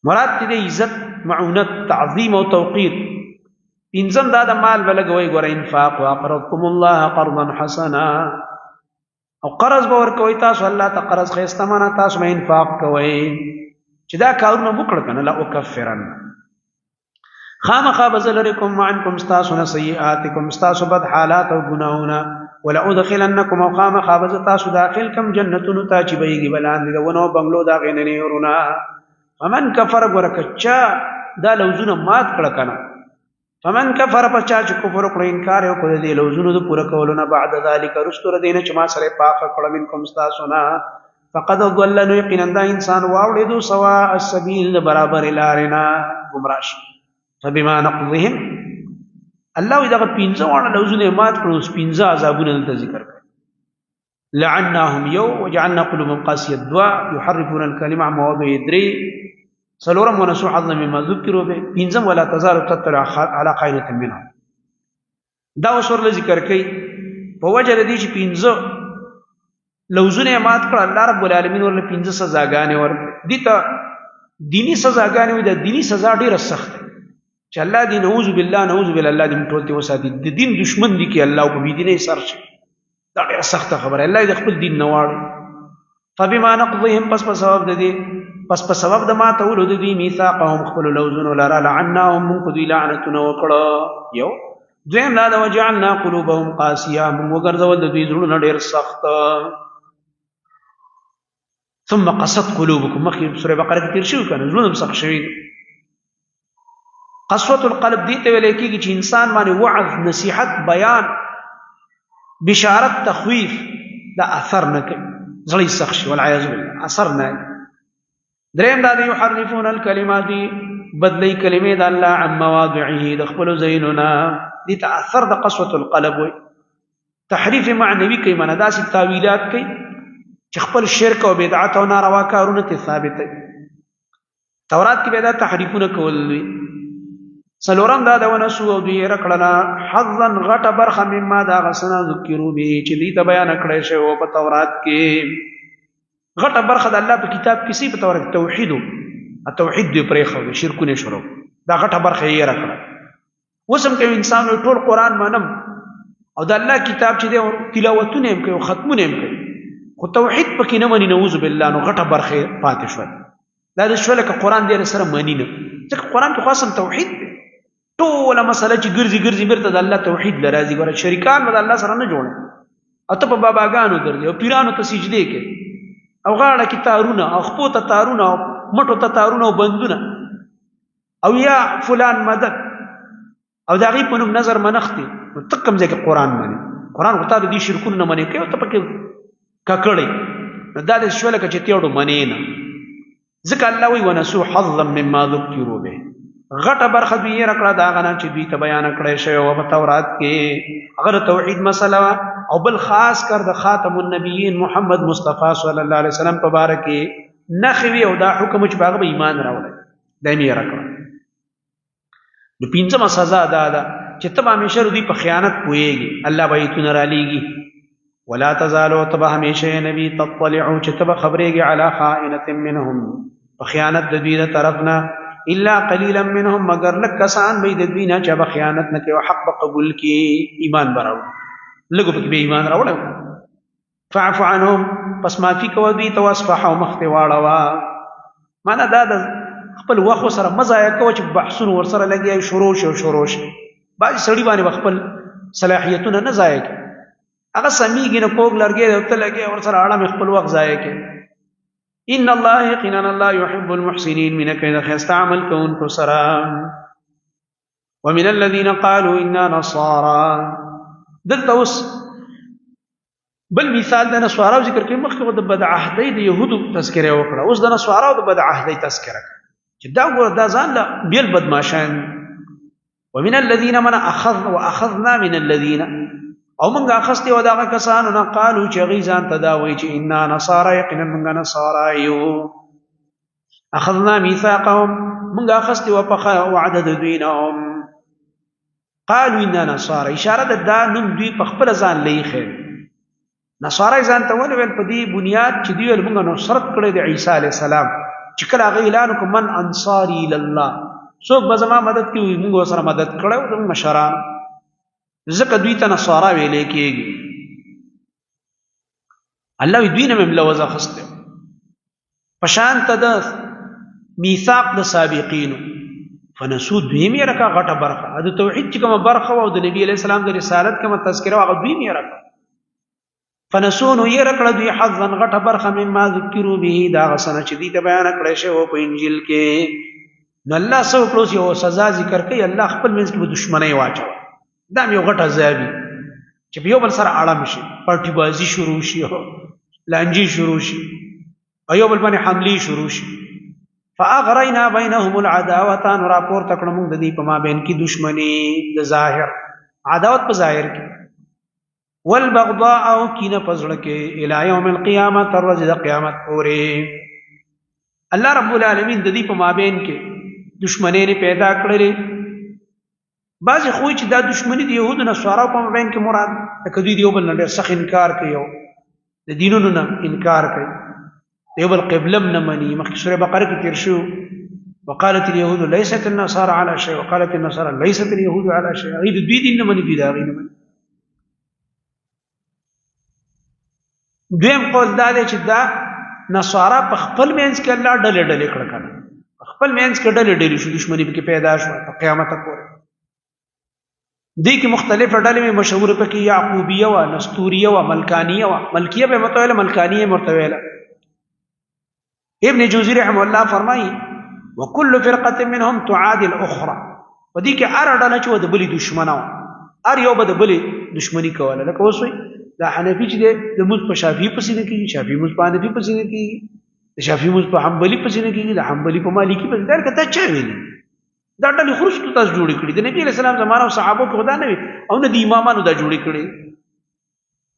مراد دې عزت، معونت، تعظیم او توقیر. پنځم دا د مال بلګوي، ګور انفاق، واقرضتم الله قرضا حسنا، او قرض به ورکوي تاسو الله ته قرض خسته، معنا تاسو به انفاق کوئ. چې دا کارونه وکړ کنه، لا اکفرن، خامخا بزلرکم عنکم، ستاسو نه سیئاتکم، ستاسو بد حالات او ګناهونه، ولا ادخلنکم، او خامخا بز تاسو داخل کم جنتونو ته چې بهږي بلاندې د ونو بنگلو دا غینې نهرونه. فمن کفر، ګوره دا لوزونه مات کړه کنه، فمن کفر، پچا چې کفر وکړ، انکار یې وکړ دې لوزونو د پوره کولو نه، بعد ذلک، رستور دینه چې ما سره پاخه کړه، منکم، ستاسو نه، فقد ضل، نو یقینا دا انسان واوړېدو سوا السبیل، برابر لارې نه ګمراه شو. فبما نقضهم، الله دغه پنځه واړه لوزونه مات کړو، اوس پنځه عذابونه دلته ذکر کړ. لعناهم یو، وجعلنا قلوبهم قاسیه دوا، يحرفون الكلمه عن مواضعه درې، څلورم ونسوا حظا مما ذکروا به، پنځم ولا تزال تطلع على خائنة منهم. دا اوس ورله ذکر کوي په وجه د دې چې پنځه لوزونه مات کړ، الله رب العالمین ورله پنځه سزاګانې ورکړې. دي ته دینی سزاګانې وي، د دینی سزا ډیره سخته چې الله دې نعوذ بالله، نعوذ بالله، الله دې ټول ته وساتي، د دین دشمن دي کې الله په بی دیني سر شي. دا ډیره سخته خبره، الله دې خپل دین نه واړي. فبما نقضهم، پس په سبب د دې، پس په سبب د ما تولو د دې میثاقهم، خپل لوزونو لره، لعناهم، موږ دوی لعنتونه وکړه. یو دویم لا د وجعلنا قلوبهم قاسیه، موږ وګرځول د دوی زړونه ډیر سخت. ثم قست قلوبكم، مخکې سوره بقره کې تیر شوی کنه، زړونه سخت شوي. قسوت القلب دې ته ویل کېږي چې انسان باندې وعظ، نصیحت، بیان، بشارت، تخویف دا اثر نه کوي، زړه یې سخت شي، والعیاذ بالله، اثر نه. دریم دا دی یحرفون الکلمات، بدلی کلمې د الله عن مواضعه، د خپل ځایونو نه. دې ته اثر د قسوت القلب وي. تحریف معنوي کوي، معنی داسې تاویلات کوي چې خپل شرک او بدعت او ناروا کارونه ته ثابت دي. تورات کې به دا تحریفونه کول وي. څلورم دا د ونسو، او دوی رکړله حظا، غټه برخه، مما، دا غسنا، ذکرو به، چې دوی ته بیان کړی شوی په تورات کې. غټه برخه د الله په کتاب کې سی په تورات توحید او توحید دوی پرې خو شرکونه شروع، دا غټه برخه یې راکړه. وسم کوي انسان ټول قران منم او د الله کتاب چې دی تلاوتونه هم کوي، ختمونه هم کوي، خو توحید پکې نه مني، نعوذ بالله، نو غټه برخه پاتې شوه. دا د شو لکه قران دې سره مانی نه، ځکه قران کې خو اصل توحید دی. ټوله مسله چې ګرځي ګرځي بیرته د الله توحید لراځي. ګوره شریکان به د الله سره نه جوړ، او ته په باباګانو ګرځي او پیرانو ته سجدې کوي او غاړه کې تارونه او خپو ته تارونه او مټو ته تارونه او بندونه او یا فلان مدد او د هغې په نوم نظر منښتي، نو ته کوم ځای کې قرآن منې؟ قرآن خو تا د دې شرکونو نه منې کوي او ته پکې ککړې. نو دا داسې شوه لکه چې ته اړو منې نه. ځکه الله وی ونسو حظا مما ذکروا به، غټه برخه دوی یې راکړه دا غنه چې دوی ته بیان کړی شوی او په تورات کې هغه توحید مسله او بل خاص کر د خاتم النبیین محمد مصطفی صلی الله علیه وسلم په باره کې نخوي او دا حکم چې باغ به ایمان راوړي دا یې راکړه. نو پنځمه سزا دا ده چې ته به همیشه دوی په خیانت پوهېږي، الله به ایتونه رالیږي. ولا تزالو، ته به همیشه نبی تطلعو چې ته به خبرېږي علی خائنة منهم، په خیانت د دوی د طرف نه، الا قلیلا منهم، مګر لږ کسان به د دوی نه چې به خیانت نه کوي او حق به قبول کړي، ایمان به راوړي. لږو پکې به ایمان راوړی. فاعف عنهم، پس معافي کوه دوی ته، واصفح، او مخ ته واړوه. معنا دا د خپل وخت سره مزه کوه چې بحثونه ورسره لګي شروع شي شروع شي. بعض سړي باندې خپل صلاحیتونه نه ضایع کوي، هغه سميږي نه کوګ لرګي او ته لګي ور سره اړه خپل وخت ضایع کوي. ان الله یقینا الله يحب المحسنین، من کین خسته عمل کوونکو سره. ومن الذين قالوا انا نصارى، دلته اوس بل مثال د نصاراو ذکر کوي. مخکې د بد عهدۍ د يهودو تذکره وکړه، اوس د نصاراو د بد عهدۍ تذکره چې دا ګور دا ځان له بیل بدمعشان. ومن الذين من اخذ واخذنا من الذين، او موږ اخستې و دغه کسانو نه، قالو چې غي ځان تداوي چې انا نصارا، یقینا موږ نصارا یو. اخذنا میثاقهم، موږ اخستې و په وعده د دوی نه. قالوا انا نصارى، اشاره ده دا نوم دوی په خپل ځان لې خیر نصارا ځان ته ول ویل په دې بنیاد چې دوی موږ نصرت کړی د عیسی علی السلام، چې کله هغه اعلان وکړ من انصاری الله، څوک به زما مدد کوي، موږ سره مدد کړو زموږ مشران، ځکه دوی ته نصارا ویل کېږي. الله دوی نه مملوزه خسته پشان ته د میثاق د سابقینو. فنسو، دوی یې رکا غټه برخه د توحید چې کومه برخه او د نبی علی السلام د رسالت کومه تذکره هغه دوی یې رکا. فنسو، نو یې رکړه دوی حظا غټه برخه مما ذکروا به، دا غسنه چې دوی ته بیان کړی شو په انجیل کې. نو الله سو کړو یو سزا ذکر کوي، الله خپل منځ کې دښمنۍ واچو. دا یو غټه عذاب چې یو بل سره اړم شي، پارټي بازی شروع شي، لانجی شروع شي، او یو بل باندې حملې شروع شي. فاغرینا بینهم العداوه، نو راپور تکړه موږ د دې په مابین کې دښمنی د ظاهر، عداوت په ظاهر کې، والبغضاء او کینه پزړه کې، الی یوم القیامه، تر ورځې د قیامت پورې. الله رب العالمین د دې په مابین کې دښمنی نه پیدا کړلې. بعضې خو چې دا دښمني د یهودو نصارا په مابین کې مراد، لکه دوی د یو بل نه ډېر سخت انکار کوي او د دینونو نه انکار کوي، د یو بل قبله هم نه مني. مخکې سورې بقره کې تېر شو، وقالت اليهود ليست النصارى على شيء وقالت النصارى ليست اليهود على شيء. هغوی د دوی دین نه مني، دوی د هغوی نه مني. دویم قول دا دی چې دا نصارا په خپل منځ کې الله ډلې ډلې کړه کنه، خپل منځ کې ډلې ډلې شو، دښمني پکې پیدا شو په قیامت پورې. دې کې مختلف ډلې مې مشهور پکې یعقوبیه وا، نستوریه وا، ملکانیه وا، ملکیه به متویله، ملکانیه مرتویله. ابن جوزی رحم الله فرمایي وکل فرقه منهم تعادي الاخرى، په دې کې هر ډله چې د بلی دشمنه و، هر یو به د بلی دشمنی کوله. لکه اوس وایي دا حنفي چې دی د موږ په شافعي پسې نه کېږي، شافعي موږ په حنفي پسې نه کېږي، د شافعي موږ په حنبلي پسې نه کېږي، د حنبلي په مالکي پسې. دا کته چا ویلي؟ دا ډلې خرستو تاسو جوړې کړي. د نبی علیہ السلام زمانه او صحابه کې خدا نه وي او نه د امامانو دا جوړې کړي.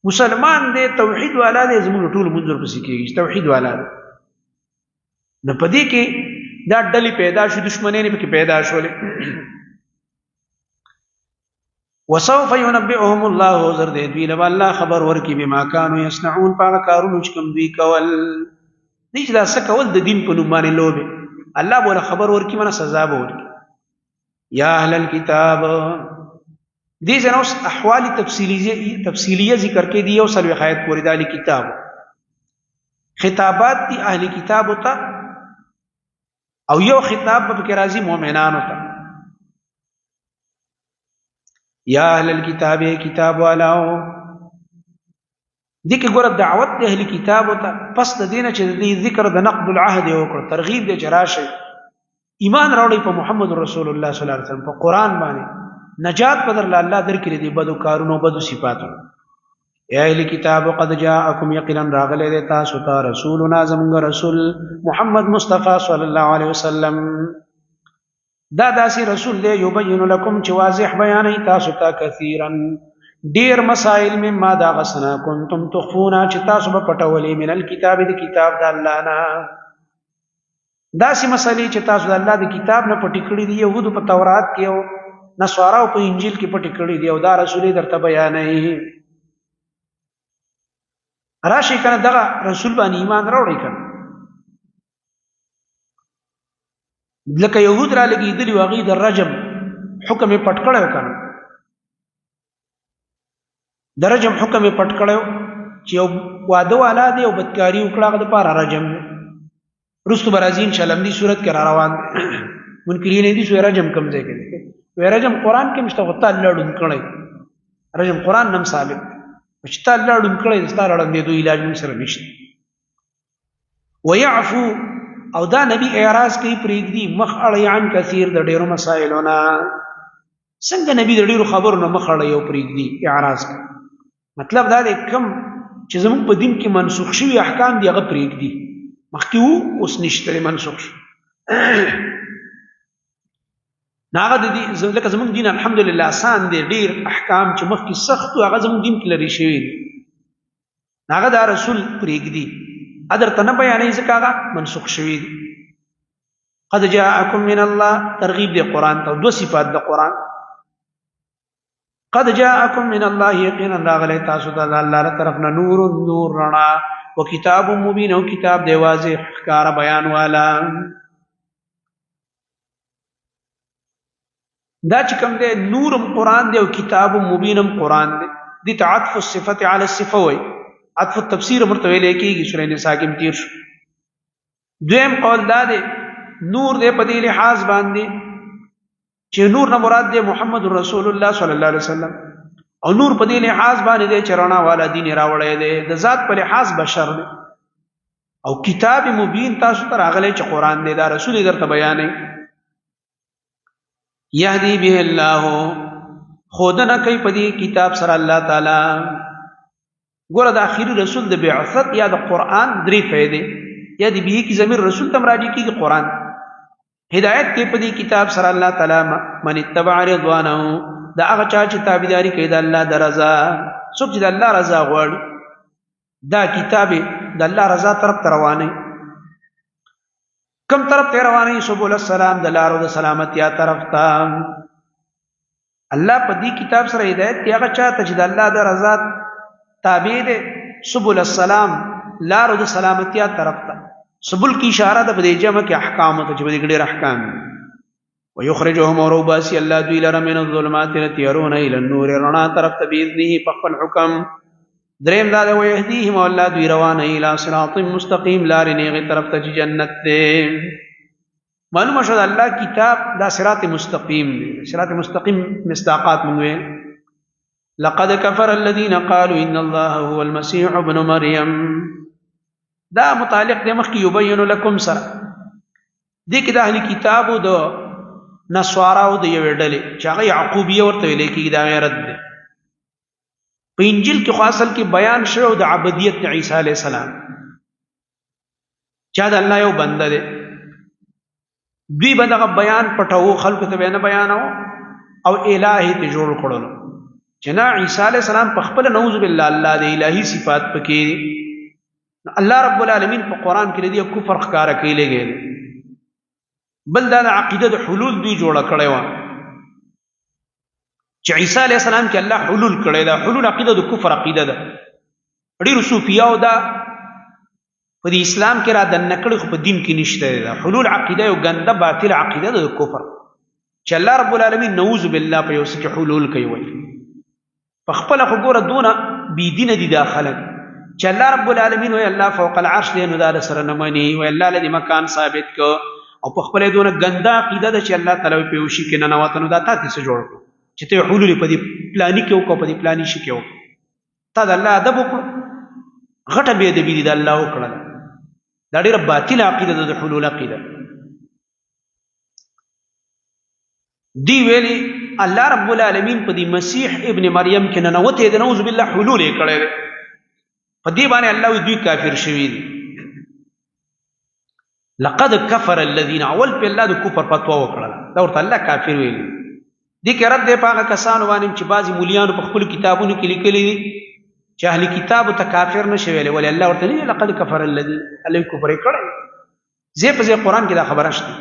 مسلمان دی، توحید والا دی، زموږ ټول منظر پسې کېږي، توحید والا دی. نو په دې کې دا ډلې پیدا شو، دشمنۍ نه پکې پیدا شولې. وسوف ينبئهم الله، زر دې دوی له الله خبر ورکي، بما كانوا يصنعون، پاک کارونو چې کوم دوی کول. دې چې دا څه کول د دین په نوم باندې لوبه، الله بوله خبر ورکي، منه سزا به ورکي. یا اهل الكتاب، دې ځنه اوس احوال تفصیلیه ذکر کې دی، یو سلوي خیات پورې د اهل کتاب خطابات دي اهل کتاب ته، او یو خطاب به کې راځي مؤمنانو ته. یا اهل الكتاب، کتاب والاو، دې کې ګوره دعوت د اهل کتاب ته پس د دینه چې د ذکر د نقد العهد یو کړ، ترغیب دې چرآشه ایمان راوړي په محمد رسول الله صلی الله علیه وسلم، په قران باندې نجات بدر الله درکړي دي بدو کارونو بدو صفاتو. یا اهل کتاب قد جاءکم یقینا راغلی دی تاسو ته رسولنا زموږ رسول محمد مصطفی صلی الله علیه وسلم. دا داسې رسول دی یبین لکم چې واضح بیانوي تاسو ته کثیرا ډیر مسائل مما دا غسنا کنتم تخفونا چې تاسو به پټولې من الكتاب د کتاب د الله نه. داسې مسلې چې تاسو د الله د کتاب نه پټې کړې دي، يهودو په تورات کې او نصاراو په انجیل کې پټې کړې دي، او دا رسول درته بیانوي. راشي کنه دغه رسول باندې ایمان راوړی کنه، لکه يهود را لګېدلي وغي د رجم حکم یې پټ کړی کنه، د رجم حکم یې پټ کړی چې یو واده والا دی او بدکاری وکړه، هغه دپاره رجم دی. رستو برازي ان شاء الله دې صورت کې را روان منکرین دي. سو رجم کم ځای کې دی؟ وی رجم قران کې مشته، غو تعالی لړون کړی رجم قران نم ثابت چې تعالی لړون کړی، ستاره لړون دی، دوی علاج موږ سره نشته. ويعفو او دا نبی اعراض کوي، پریږدي مخ اړي عن کثیر د ډیرو مسائلونه. څنګه نبی د ډیرو خبرو نه مخ اړي او پریږدي اعراض کوي؟ مطلب دا دی کم چې زموږ په دین کې منسوخ شوي احکام دی هغه پریږدي، مخکې وو اوس نشته، منسوخ شو. ناغه د دې لکه زموږ دین الحمدلله آسان دی، ډیر احکام چې مخکې سخت هغه زموږ دین کې لري شوی، هغه دا رسول پریږدي ادر ته نه بیانې ځکه هغه منسوخ شوی دی. قد جاءکم من الله ترغیب دی قران ته، دو صفات د قران. قد جاءکم من الله یقینا راغلی تاسو ته د الله له طرف نه نور، نور رڼا، او کتاب مبین، او کتاب دی واضح ښکار بیان والا. دا چې کوم دی نورم قران دی او کتاب مبینم قران دی. دي ته عطف الصفه علی الصفه وای، عطف التفسیر مرته ویل کیږي، سورې نساء کې تیر شو. دویم قول دا دی نور دی په دې لحاظ باندې چې نور نه مراد دی محمد رسول الله صلی الله علیه وسلم، او نور په دې لحاظ باندې دی چې رڼا والا دین راوړی دی، د ذات په لحاظ بشر دی، او کتاب مبین تاسو ته راغلی چې قران دی، دا رسول درته بیانې. یهدی به الله خودنه کوي په دې کتاب سره الله تعالی. ګوره د اخیری رسول د بعثت یا د قران درې فائدې، یا د به کی ضمیر رسول تم راځي کیږي، قران هدایت کې په دې کتاب سره الله تعالی من اتبع رضوانه، دا هغه چا چې تابعداري کوي د الله د رضا، څوک چې د الله رضا غواړي دا کتاب د الله رضا طرف ته روانه، کم طرف ته روانه، سبول السلام د لارو د سلامتیا طرف ته. الله په دې کتاب سره هدایت کوي هغه چاته چې د الله د رضا تابع دی، سبول السلام لارو د سلامتیا طرف ته. سبل کی اشاره ده په دې جمع کې احکام ته چې په دې ډېر احکام. ويخرجهم وروباسي الله دوی لره من الظلمات تیرون الى النور رڼا طرف ته باذنه په خپل حکم. دریم دا دی ويهديهم الله دوی روانه الى صراط مستقيم لارې نیغه طرف ته چې جنت دی. معلومه شو الله کتاب دا صراط مستقیم دی، صراط مستقیم مصداقات مونږ ویل. لقد كفر الذين قالوا ان الله هو المسيح ابن مريم، دا متعلق دی مخکې یبین لکم سره. دې کې د اهل کتابو د نصاراو د یوې ډلې چې هغه یعقوبیه ورته ویل کېږي دا غیرت دی. په انجیل کې خو اصل کې بیان شوی د عبدیت عیسی علی السلام چا د الله یو بنده دی، دوی به دغه بیان پټو، خلکو ته نه بیانو او الهي ته جوړ کړل چې نه عیسی علی السلام په خپل نعوذ بالله الله د الهي صفات پکې دي. الله رب العالمین په قران کې دې کفر ښکارا کوي لګي. بل دا عقیده د حلول دوی جوړ کړی و چې عیسی علی السلام کې الله حلول کړی، دا حلول عقیده د کفر عقیده ده. ډیر صوفیاو دا په دې اسلام کې را دننه کړي خو په دین کې نشته ده. حلول عقیده یو ګنده باطل عقیده ده د کفر چې الله رب العالمین نعوذ بالله په یو څه کې حلول کوي. وای په خپل خو ګوره دونه بی دین دي دا خلک چې الله رب العالمین وای الله فوق العرش دی نو دا سره نه مني، وای الله لدی مکان ثابت کو، او په خپل دونه ګنده عقیده ده چې الله تعالی په وشي کې نه نوته، نو دا تا څه جوړ کړو چې ته حلول په دې پلاني کې وکړو، په دې پلاني شي کې وکړو، تا د الله ادب وکړو، غټه بی ادبی دي د الله وکړه. دا ډیره باطله عقیده ده د حلول عقیده دی. ویلی الله رب العالمین په دې مسیح ابن مریم کې ننوته دی، نعوذ بالله، حلول یې کړی دی. په دې باندې الله وی دوی کافر شوي دي. لقد كفر الذين، اول په الله د کفر فتوا وکړه، دا ورته الله کافر ویل دي. کې رد دی په هغه کسانو باندې چې بعضی مولیانو په خپل کتابونو کې لیکلي دي چې اهل کتاب ته کافر نشي ویل، ولې الله ورته نه لقد كفر الذين، الله کفر کړی. زه په ځای قران کې دا خبره شته،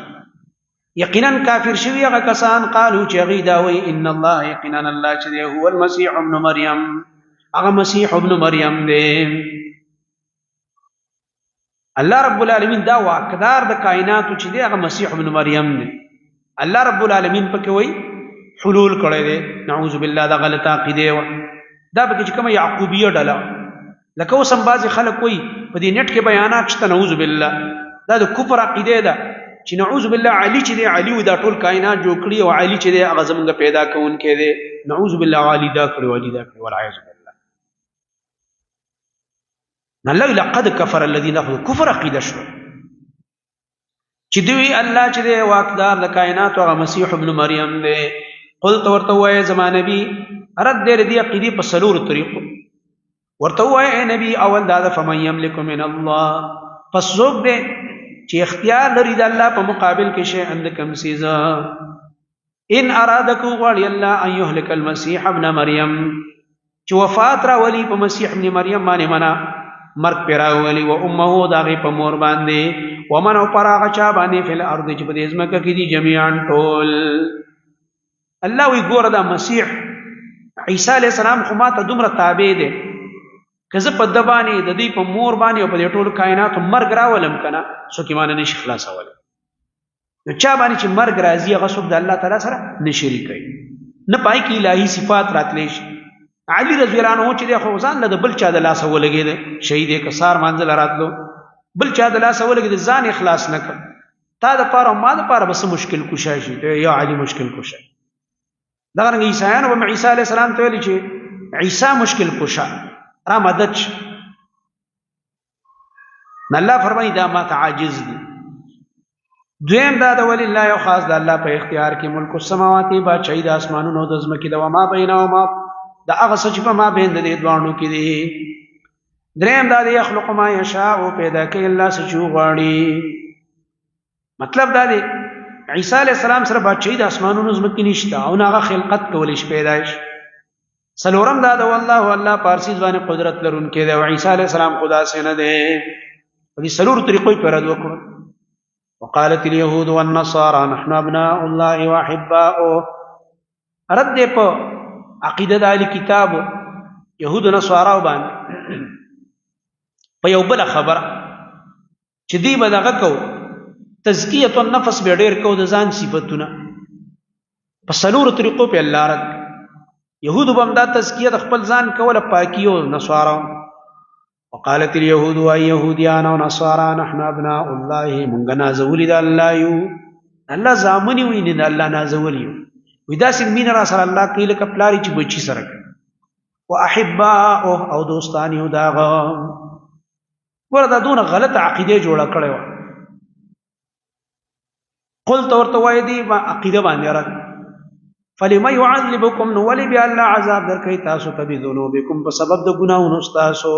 یقینا کافر شوی هغه کسان قالو چې هغه دا وی ان الله، یقینا الله چې دی، هو المسیح ابن مریم، هغه مسیح ابن مریم دی. الله رب العالمین دا واقدار د کائناتو چې دی هغه مسیح ابن مریم دی. الله رب العالمین پکې وای حلول کړی دی، نعوذ بالله، دا غلطه عقیده و. دا پکې چې کومه یعقوبیه ډله، لکه اوس هم بعضې خلک وایي په دې نېټ کې بیانات شته، نعوذ بالله، دا د کفر عقیده ده چې نعوذ بالله علي چې دی، علي دا ټول کائنات جوړ کړي او علي چې دی هغه زمونږ پیدا کوونکی دی، نعوذ بالله، علي دا کړي، علي دا کړي، والعیاذ بالله. الله لقد كفر الذين خو کفر عقیده شو چې دوی الله چې دی واکدار د کائنات هغه مسیح ابن مریم دی. قلت ورته وای زما نبی، رد دې دې عقیده په سلور طریقو ورته وای اے نبی. اول دا د فمن یملک من الله، پس څوک دی چې اختیار لري د الله په مقابل کې شی اند کم سیزا، ان اراد کو غواړي الله ان يهلك المسيح ابن مريم، چې وفات را ولي په مسیح ابن مریم باندې، منا مرګ پر راولي، او امه داغه په مور باندې، ومن او پر هغه چا باندې فل ارض چې په دې ځمکه کې دي جميعا ټول. الله وی ګوره دا مسیح عیسی علی السلام خو ما ته دومره تابع دی که زه په د باندې د دې په مور باندې او په دې ټولو کائناتو مرګ راولم کنه، څوک یې مانه نشي خلاصولی. نو چا باندې چې مرګ راځي هغه څوک د الله تعالی سره نه شریکوي، نه پای کې الهي صفات راتلی شي. علي رضی الله عنه چې خو ځان له بل چا د لاسه ولګېد، شهید کسار منزل راتلو، بل چا د لاسه ولګېد، ځان اخلاص نه کړ. تا د پاره ما د پاره بس مشکل کوشا شي، یا علي مشکل کوشا. دا رنګ عیسایانو به عیسی علی السلام ته ویل چې عیسی مشکل کوشا را مدد شي. الله فرمایي دا ما ته عاجز دي. دویم دا د ولی الله، یو خاص د الله په اختیار کې ملک السماوات، بادشاہي د اسمانونو د ځمکې د وما بینهما، د هغه څه چې په ما بین د دې دواړو کې دي. دریم دا دی یخلق ما یشاء، پیدا کوي الله څه چې غواړي. مطلب دا دی عیسی علی السلام سره بادشاہي د اسمانونو ځمکې نشته او هغه خلقت کولی شي پیدایش. سلورم دا د والله، الله پارسی ځوان قدرت لرونکي دی او عیسی علی السلام خدا سره نه دی. په دې سلور طریقو پر رد وکړو. وقالت اليهود والنصارى نحن ابناء الله واحباؤه، رد دی په عقیده د اهل کتاب يهود نصارا باندې په یو بل خبره چې دی به دغه کو تزکیه النفس به ډیر کو د ځان صفاتونه په سلور طریقو په الله رد. يهود به دا تزکیه د خپل ځان کوله پاکي او نصارا. وقالت اليهود و يهوديان او نصارا نحن ابناء الله، مونږ نازولي د الله یو، الله زامنی وي نه الله نازولي یو. وی دا سین مين را سره الله کوي لکه پلاری چې بچی سره کوي، واحباء او دوستان یو داغه. ګوره دا دونه غلطه عقیده جوړه کړې وه. قلت ورته وای دی ما عقیده باندې رد، فلم يعذبكم، نو ولي بیا الله عذاب درکې تاسو ته بذنوبکم، په سبب د ګناهونو تاسو.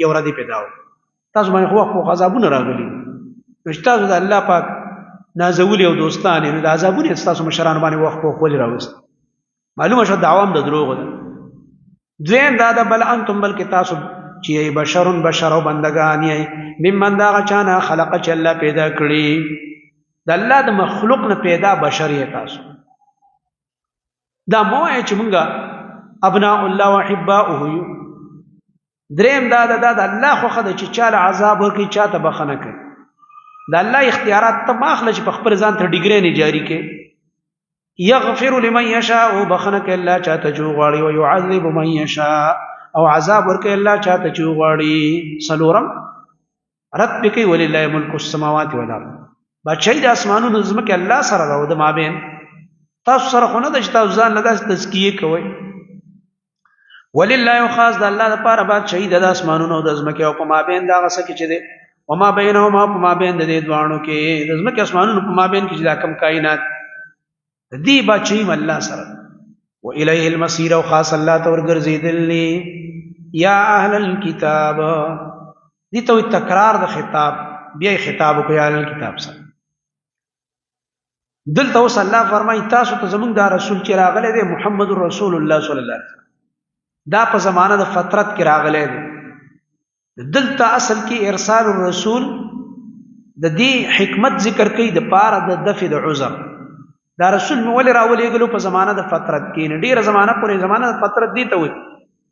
یو ردی پیدا و تاسو باندې خو خو عذابونه راغلي، نو تاسو د الله پاک نازولي او دوستان، نو د عذابونه تاسو مشران باندې وخت په خپل راوست. معلومه شو دعوام د دروغ ده. دویم دا ده بل انتم، بلکې تاسو چې بشرون، بشر او بندگان یې، ممن دا چانه خلق چې الله پیدا کړی، د الله د مخلوق نه پیدا بشر یې تاسو. دا مو چې مونږه ابناء الله واحباؤه یو. دریم دا ده دا د الله خوښه ده چې چاله عذاب ورکړي، چاته بخنه کوي. د الله اختیارات ته ماخله چې په خپل ځان ته ډیګرې نه جاری کې. یغفر لمن یشاء، بخنه کوي الله چاته چې غواړي، او يعذب من یشاء، او عذاب ورکوي الله چاته چې غواړي. سلورم رد پکې ولله ملک السماوات والارض، بچی د اسمانونو زمکه الله سره ده او د مابین تاسو سره خو نه د تاسو ځان له داس تزکیه کوي. ولله خاص د الله لپاره بادشاہي د اسمانونو د زمکه او په مابین دا غسه کې چې ده، وما بینهما، په مابین د دې دواړو کې، د زمکه اسمانونو په مابین کې چې دا کم کائنات دی، بادشاہي الله سره. و الیه المصیر، او خاص الله ته ورګرځیدل. یا اهل الكتاب، دي ته تکرار د خطاب، بیا خطاب کوي اهل الكتاب سره. دلته اوس الله فرمایي تاسو ته زمونږ دا رسول چې راغلی دی، محمد رسول الله صلی الله علیه وسلم، دا په زمانه د فترت کې راغلی دی. دلته اصل کې ارسال الرسول د دې حکمت ذکر کوي د پاره د دفع د عذر. دا رسول مې ولې راولېږلو په زمانه د فترت کې؟ نه ډیره زمانہ پورې، زمانه د فترت دی ته وایي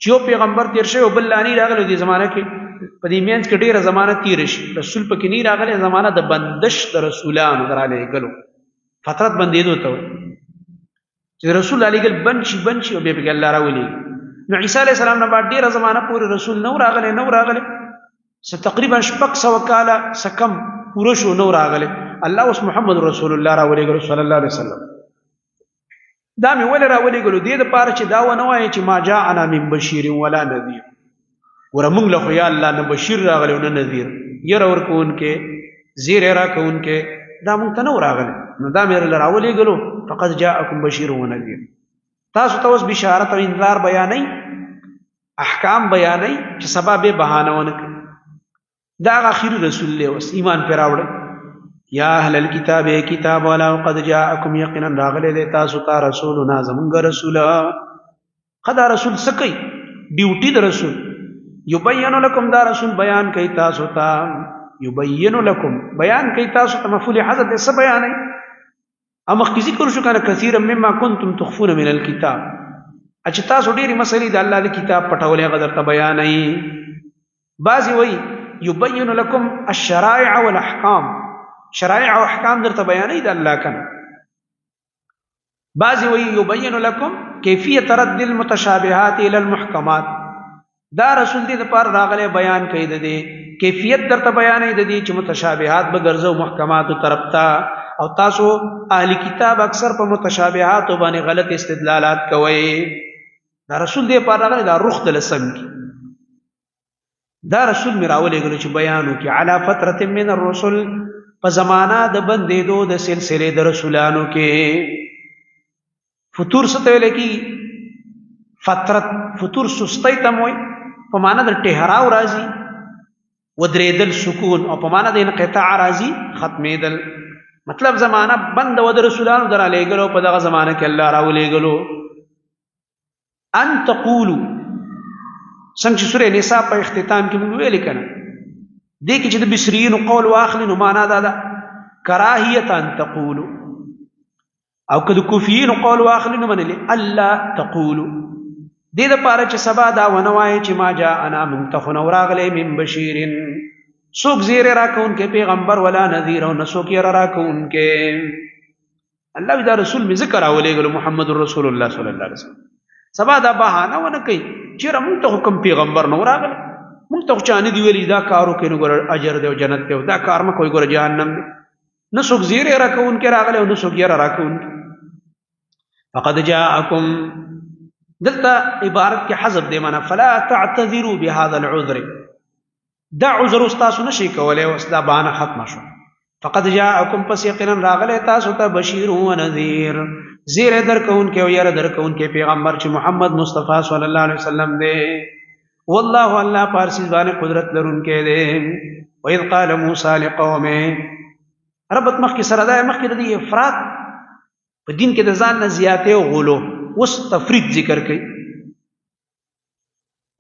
چې یو پیغمبر تیر شوی او بل لانی راغلی. دې زمانه کې په دې مینځ کې ډیره زمانه تیر شي، رسول پکې نه راغلی. زمانه د بندش د رسولانو درالېږلو، فترت بندېدو ته وایي چې رسول علی ګل بند شي، بند شي او بیا پکې الله راولي. نو عیسی علی السلام نه بعد ډیره زمانہ پورې رسول نو راغلی، نو راغلی. څه تقریبا 600 کاله څه کم پوره شو، نو راغلی. الله اوس محمد رسول الله راولېږلو صلی الله علیه وسلم. دا مې ولې راولېږلو؟ دې دپاره چې دا ونه وایي چې ما جاءنا من بشیر ولا نذیر. ګوره موږ له خو یا الله نه بشیر راغلی او نه نذیر، یره ورکوونکی، زیری راکوونکی، دا موږ ته نه راغلی. نو دا مې راولېږلو، فقد جاءکم بشیر و نذیر. تاسو ته اوس بشارت او انذار بیانوي، احکام بیانوي چې سبا به بهانه ونه کوي. دا اخیری رسول له اوس ایمان پر راوړی. یا اهل الكتاب، کتاب والا، قد جاءکم، یقینا راغلی دی تاسو ته رسولنا، زمونږ رسول. خدا رسول سکی ډیوټي د رسول، یبین لکم، دا رسول بیان کوي تاسو ته. یبین لکم، بیان کوي تاسو ته، مفعول حذف څه بیانې؟ امخ کی ذکر شو کنه، کثیر مما کنتم تخفون من الكتاب. اچ تاسو ډېری مسلې د الله د کتاب پټولې غدر ته بیانې. بعضی وی یبین لکم الشرائع والاحکام، شرائع او احکام درته بیانې د الله کنه. بعضی وی یبین لکم کیفیت رد المتشابهات الى المحکمات. دا رسول دې د پار راغله، بیان کوي د دې کیفیت درته بیانې د دې چې متشابهات به ګرځو محکمات طرف ته. او تاسو اهل کتاب اکثر په متشابهات باندې غلط استدلالات کوئ. دا رسول دې پار راغله، دا رخ د لسم کی دا رسول می راولېږلو چې بیان وکړي علی فترة من الرسل، په زمانہ د بندېدو د سلسلې د رسولانو کې. فتور څه ته ویل کېږي؟ فترت، فتور سستۍ ته وایي، په معنا د ټهراو راځي، ودرېدل، سکون، او په معنا د انقطاع راځي، ختمېدل. مطلب زمانہ بند و د رسولانو در لېږلو، په دغه زمانہ کې الله راولېږلو. ان تقولو، څنګه چې سورې نساء په اختتام کې موږ ویل کنه، دې کې چې د بصریینو قول واخلي نو معنا دا ده کراهیت ان تقولو، او که د کوفیینو قول واخلي نو منلې الله تقولو. دې د پاره چې سبا دا ونه وایي چې ما جاء انا، مونږ ته خو نه راغلی من بشیرین، څوک زیری راکوونکی پیغمبر، ولا نذیر، او نه څوک یې راکوونکی. الله دا رسول می ذکر راولېږلو محمد رسول الله صلی الله علیه وسلم، سبا دا بهانه ونه کوي چې موږ ته حکم پیغمبر نو راغله، موږ ته چا نه دی ویلي دا کارو کې نو ګور اجر دی او جنت دی، دا کار مکوئ ګور جهنم دی. نه څوک زیری راکوونکی راغلی او نه څوک یې راکوونکی. فقد جاءکم، دلته عبارت کې حذف دی، معنا فلا تعتذروا بهذا العذر، دا عذر تاسو نشي کولای، اوس دا بهانه ختمه شو. فقد جاءکم، پس یقینا راغله تاسو ته بشیر و نذیر، زیر درکون کې او ير درکون کې پیغمبر چې محمد مصطفی صلی الله علیه وسلم دی. والله، الله پارسی باندې قدرت لرونکی دی. واذ قال موسی لقومه، ربط مخکې سره ده، مخکې د دې افراط په دین کې د ځان نه زیاتې او غلو، اوس تفرید ذکر کړي.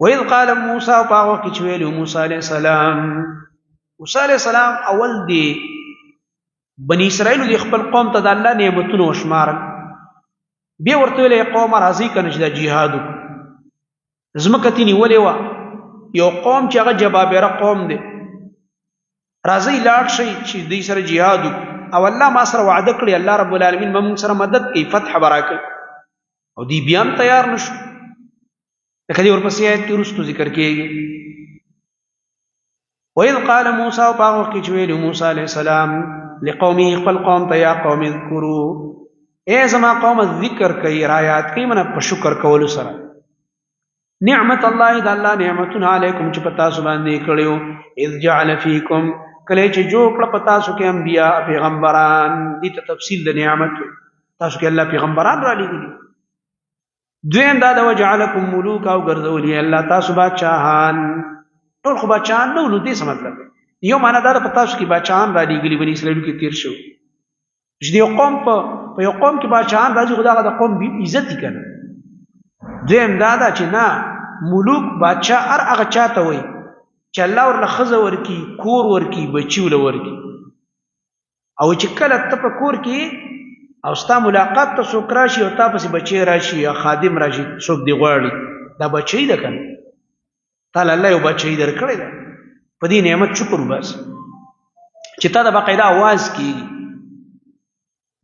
وَإِذْ قَالَ مُوسَى، په هغه کې چې ویلو موسی علیه السلام، موسی علیه السلام اول دی بنی اسرائیل دی خپل قوم ته د الله نعمتونه وشمارل، بیا ورته ویل قوم راضي کنه چې د جهاد وکړو. ځمکه تې نیولې وه یو قوم چې هغه جبابره قوم دی، راځئ لاړ شئ چې دوی سره جهاد وکړو، او الله ما سره وعده کړې، الله رب العالمین به موږ سره مدد کوي، فتح به راکوي. او دی بیا هم تیار نشو، لکه دې ورپسې آیت کې وروستو ذکر کېږي. وإذ قال موسی، او په هغه وخت کې چې ویلو موسی علیه السلام لقومه، خپل قوم ته، یا قوم اذکرو، ای زما قوم ذکر کوي، رایات کوي، منه په شکر کولو سره، نعمت الله، د الله نعمتونه، علیکم، چې په تاسو باندې کړیو، اذ جعل فیکم، کله چې جوړ کړ په تاسو کې انبیا، پیغمبران. دې ته تفصیل د نعمت، تاسو کې الله پیغمبران را لېږلي. دویم دا د وجعلکم ملوک او ګرځولي الله تاسو بادشاهان. ټول خو بادشاهان نه، نو دې څه مطلب دی؟ یو معنا دا په تاسو کې بادشاهان را لېږلي، بني اسرائیل کې تیر شو چې د یو قوم په یو قوم کې بادشاهان راځي، خو دغه د قوم بی عزت کنه. دویم دا ده چې نه، ملوک بادشاہ هر هغه چاته وایي چې الله ورله ښځه ورکي، کور ورکي، بچي ول ورکي، او چې کله ته په کور کې او ستا ملاقات ته څوک راشي او تا پسې بچی راشي یا خادم راشي، څوک دی غواړي، دا بچی ده کنه، تعالی الله یو بچی درکړی ده، په دې نعمت شکر وباسه چې تا د باقاعده आवाज کیږي.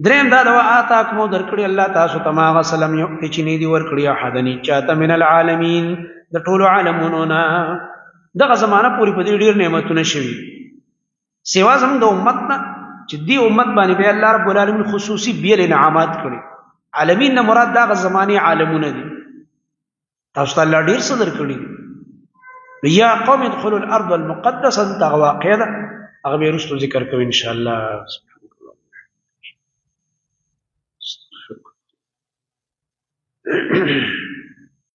دریم دا دوا آتا کوم درکړي الله تاسو ته ما غسلم یو چې نه دی ورکړي احدنی چاته من العالمین، د ټولو عالمونو نه. دغه زمانہ پوری په دې ډیر نعمتونه شوي سوا زموږ د امت نه، چې دی امت باندې به الله رب العالمین خصوصي بیل انعامات کړي. عالمین نه مراد دغه زماني عالمونه دي. تاسو ته الله ډیر څه درکړي. یا قوم ادخلوا الارض المقدسه، دغه واقع ده، هغه به وروسته ذکر کوو ان شاء الله.